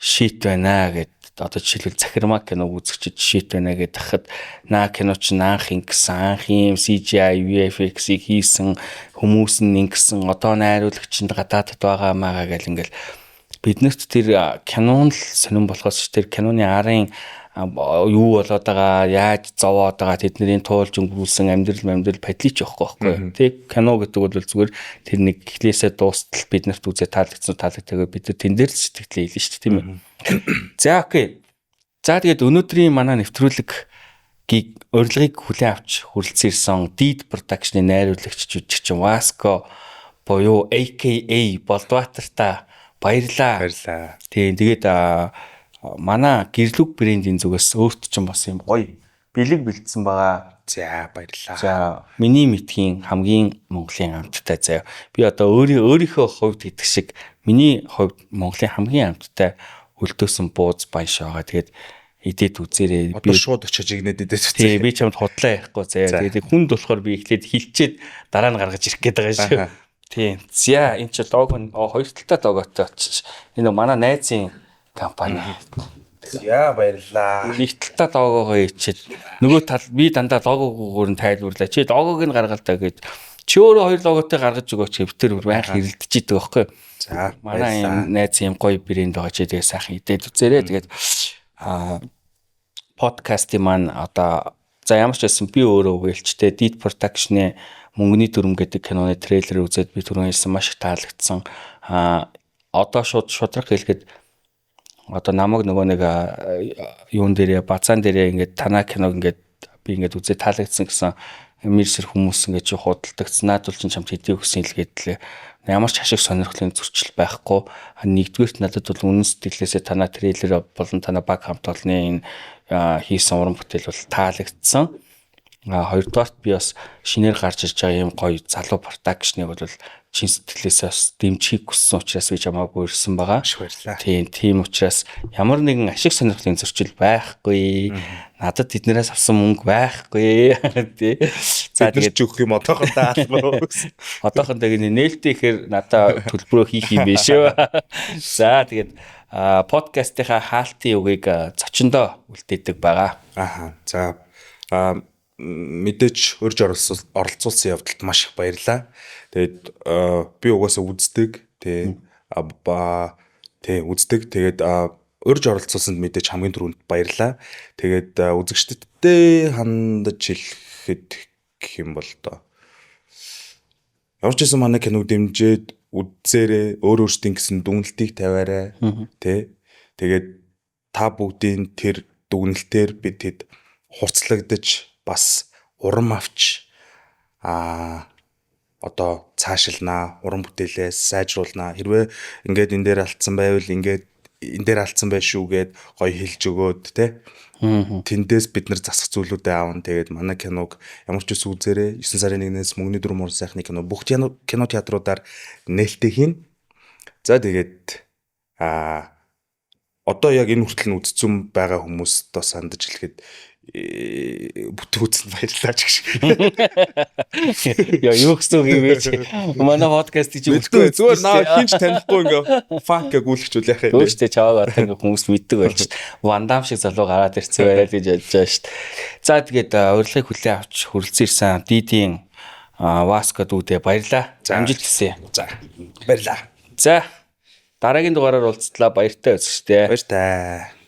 shit байна гэд, одоо жишээлбэл Захирмаа киног үзэгчид shit байна гэд тахад, наа кино чи анх ингэсэн, анх ийм CGI VFX-ийг хийсэн хүмүүс нь ингэсэн, одоо найруулагч нь гадаадд байгаа маа гэл ингээл биднэрт тэр кинон л сонирн болохоос тэр киноны арын юу болоод байгаа, яаж зовоод байгаа, тэдний туулж өнгөрүүлсэн амьдрал амьдрал падлич явахгүй байхгүй. Тэг кино гэдэг бол зүгээр тэр нэг эхлээсээ дуустал бид нарт үзээ таалагдсан таалагдаагүй бид нар тэн дээр л сэтгэлээ хэлнэ шүү дээ, тийм ээ. За, okay. За, тэгээд өнөөдрийн манай нэвтрүүлэг урилгыг хүлээн авч хүрэлцэн ирсэн Deed Production-ы найруулагч жүжигчин Васко буюу AKA Болдбаатарта баярлаа. Баярлаа. Тийм, тэгээд манай гэрлүг брендийн зүгээс өөрт чинь бас юм гоё бэлэг бэлдсэн байгаа. За, баярлалаа. За, миний мэдхийн хамгийн Монголын амттай заяа. Би одоо өөрийнхөө хувьд гэдэг шиг миний хувьд Монголын хамгийн амттай өлдөөсөн бууз банш байгаа. Тэгээд идээд үзээрэй. Би шууд очиж игнээд идээд үзье. Тий, би чамд худлаа ярихгүй заяа. Тэгээд хүнд болохоор би эхлээд хилчээд дараа нь гаргаж ирэх гээд байгаа шүү. Тий. За, энэ чи лого хоёр талтай логотой очиж. Энэ манай найзын компани. За, баярлалаа. Нэг талтай логогоо хийчихэд нөгөө тал би дандаа логогоор нь тайлбарлаа. Чи логог нь гаргаал та гэж. Чи өөрөө хоёр логотой гаргаж өгөөч битэр байнга хэрэлдэж идэг байхгүй. За, манай юм найз юм гоё брэнд байгаа чи тэгээ сайхан идээд үзээрэй. Тэгээд подкастын маань одоо за ямар ч байсан би өөрөө үгэлчтэй Deed Production-ы Мөнгөний дүрм гэдэг киноны трейлер үзээд би түрүүн хэлсэн маш их таалагдсан. Одоо шууд шудраг хэлэхэд одоо намайг нөгөө нэг юун дээрээ базаан дээрээ ингээд танаа киног ингээд би ингээд үзээд таалагдсан гэсэн мэрсэр хүмүүс ингээд чи худалдагдсан. Наад бол чинь чамд хэдий өгсөн хэлгээд лээ. Ямар ч ашиг сонирхлын зөрчил байхгүй. Нэгдүгээрт надад бол үнэн сэтгэлээсээ танаа трейлер болон танаа баг хамт олонны энэ хийсэн уран бүтээл бол таалагдсан. Хоёрдугаарт би бас шинээр гарч ирж байгаа юм гоё залуу продакшныг бол чин сэтгэлээсээ бас дэмжихийг хүссэн учраас би чамайг урьсан байгаа. Маш баярлалаа. Тийм учраас ямар нэгэн ашиг сонирхлын зөрчил байхгүй. Надад тэднээс авсан мөнгө байхгүй. Тий. За тэгээд өгөх юм одоохондоо албаа. Одоохондоо гинэ нээлттэй ихээр надаа төлбөрөө хийх юм биш үү. За тэгээд подкастынхаа хаалтын үгийг зочиндоо үлдээдэг байгаа. Аха. За мэдээж урьж оролцуулсан явдалд маш их баярлалаа. Тэгээд би угаасаа үздэг тий тий үздэг. Тэгээд урьж оролцуулсанд мэдээж хамгийн түрүүнд баярлалаа. Тэгээд үзэгчдэдтэй хандаж хэлэхэд гэх юм бол доо. Ямар ч байсан манай киног дэмжиж үзээрэй, өөр өөрсдийн гэсэн дүгнэлтийг тавиарай тий. Тэгээд та бүгдийн тэр дүгнэлтээр бид тэд хурцлагдаж бас урам авч одоо цаашилнаа, уран бүтээлээ сайжруулнаа. Хэрвээ ингээд энэ дээр алдсан байвал ингээд энэ дээр алдсан байх шүү гэд гоё хэлж өгөөд тэ. Тэндээс бид нар засах зүйлүүдээ аавна. Тэгээд манай киног ямар ч үс үзээрэй. 9 сарын 1-ээс Мөнгөний дүрм уран сайхны кино бүх кино театруудаар нээлттэй хийн. За тэгээд одоо яг энэ хүртэл нь үзсэн байгаа хүмүүст бас хандаж хэлэхэд бүтэн үзсэн баярлалаа ч гэж. Яа юу гэсэн үг юм бэ чи? Манай подкаст чи мэдгүй зүгээр наа хинч танихгүй ингээ фак гэх гүйлгчүүл яхаа юм. Өөртөө чаваа одоо ингээ хүмүүс мэддэг болж Ван Дам шиг залуу гараад ирсэн байраа л гэж бодож байгаа шүү дээ. За тэгээд урилгыг хүлээн авч хүрэлцэн ирсэн Дидийн Васко дүүдээ баярлалаа. Амжилт хүсье. За баярлалаа. За дараагийн дугаараар уулзтлаа. Баяртай үзэгчдээ. Баяртай.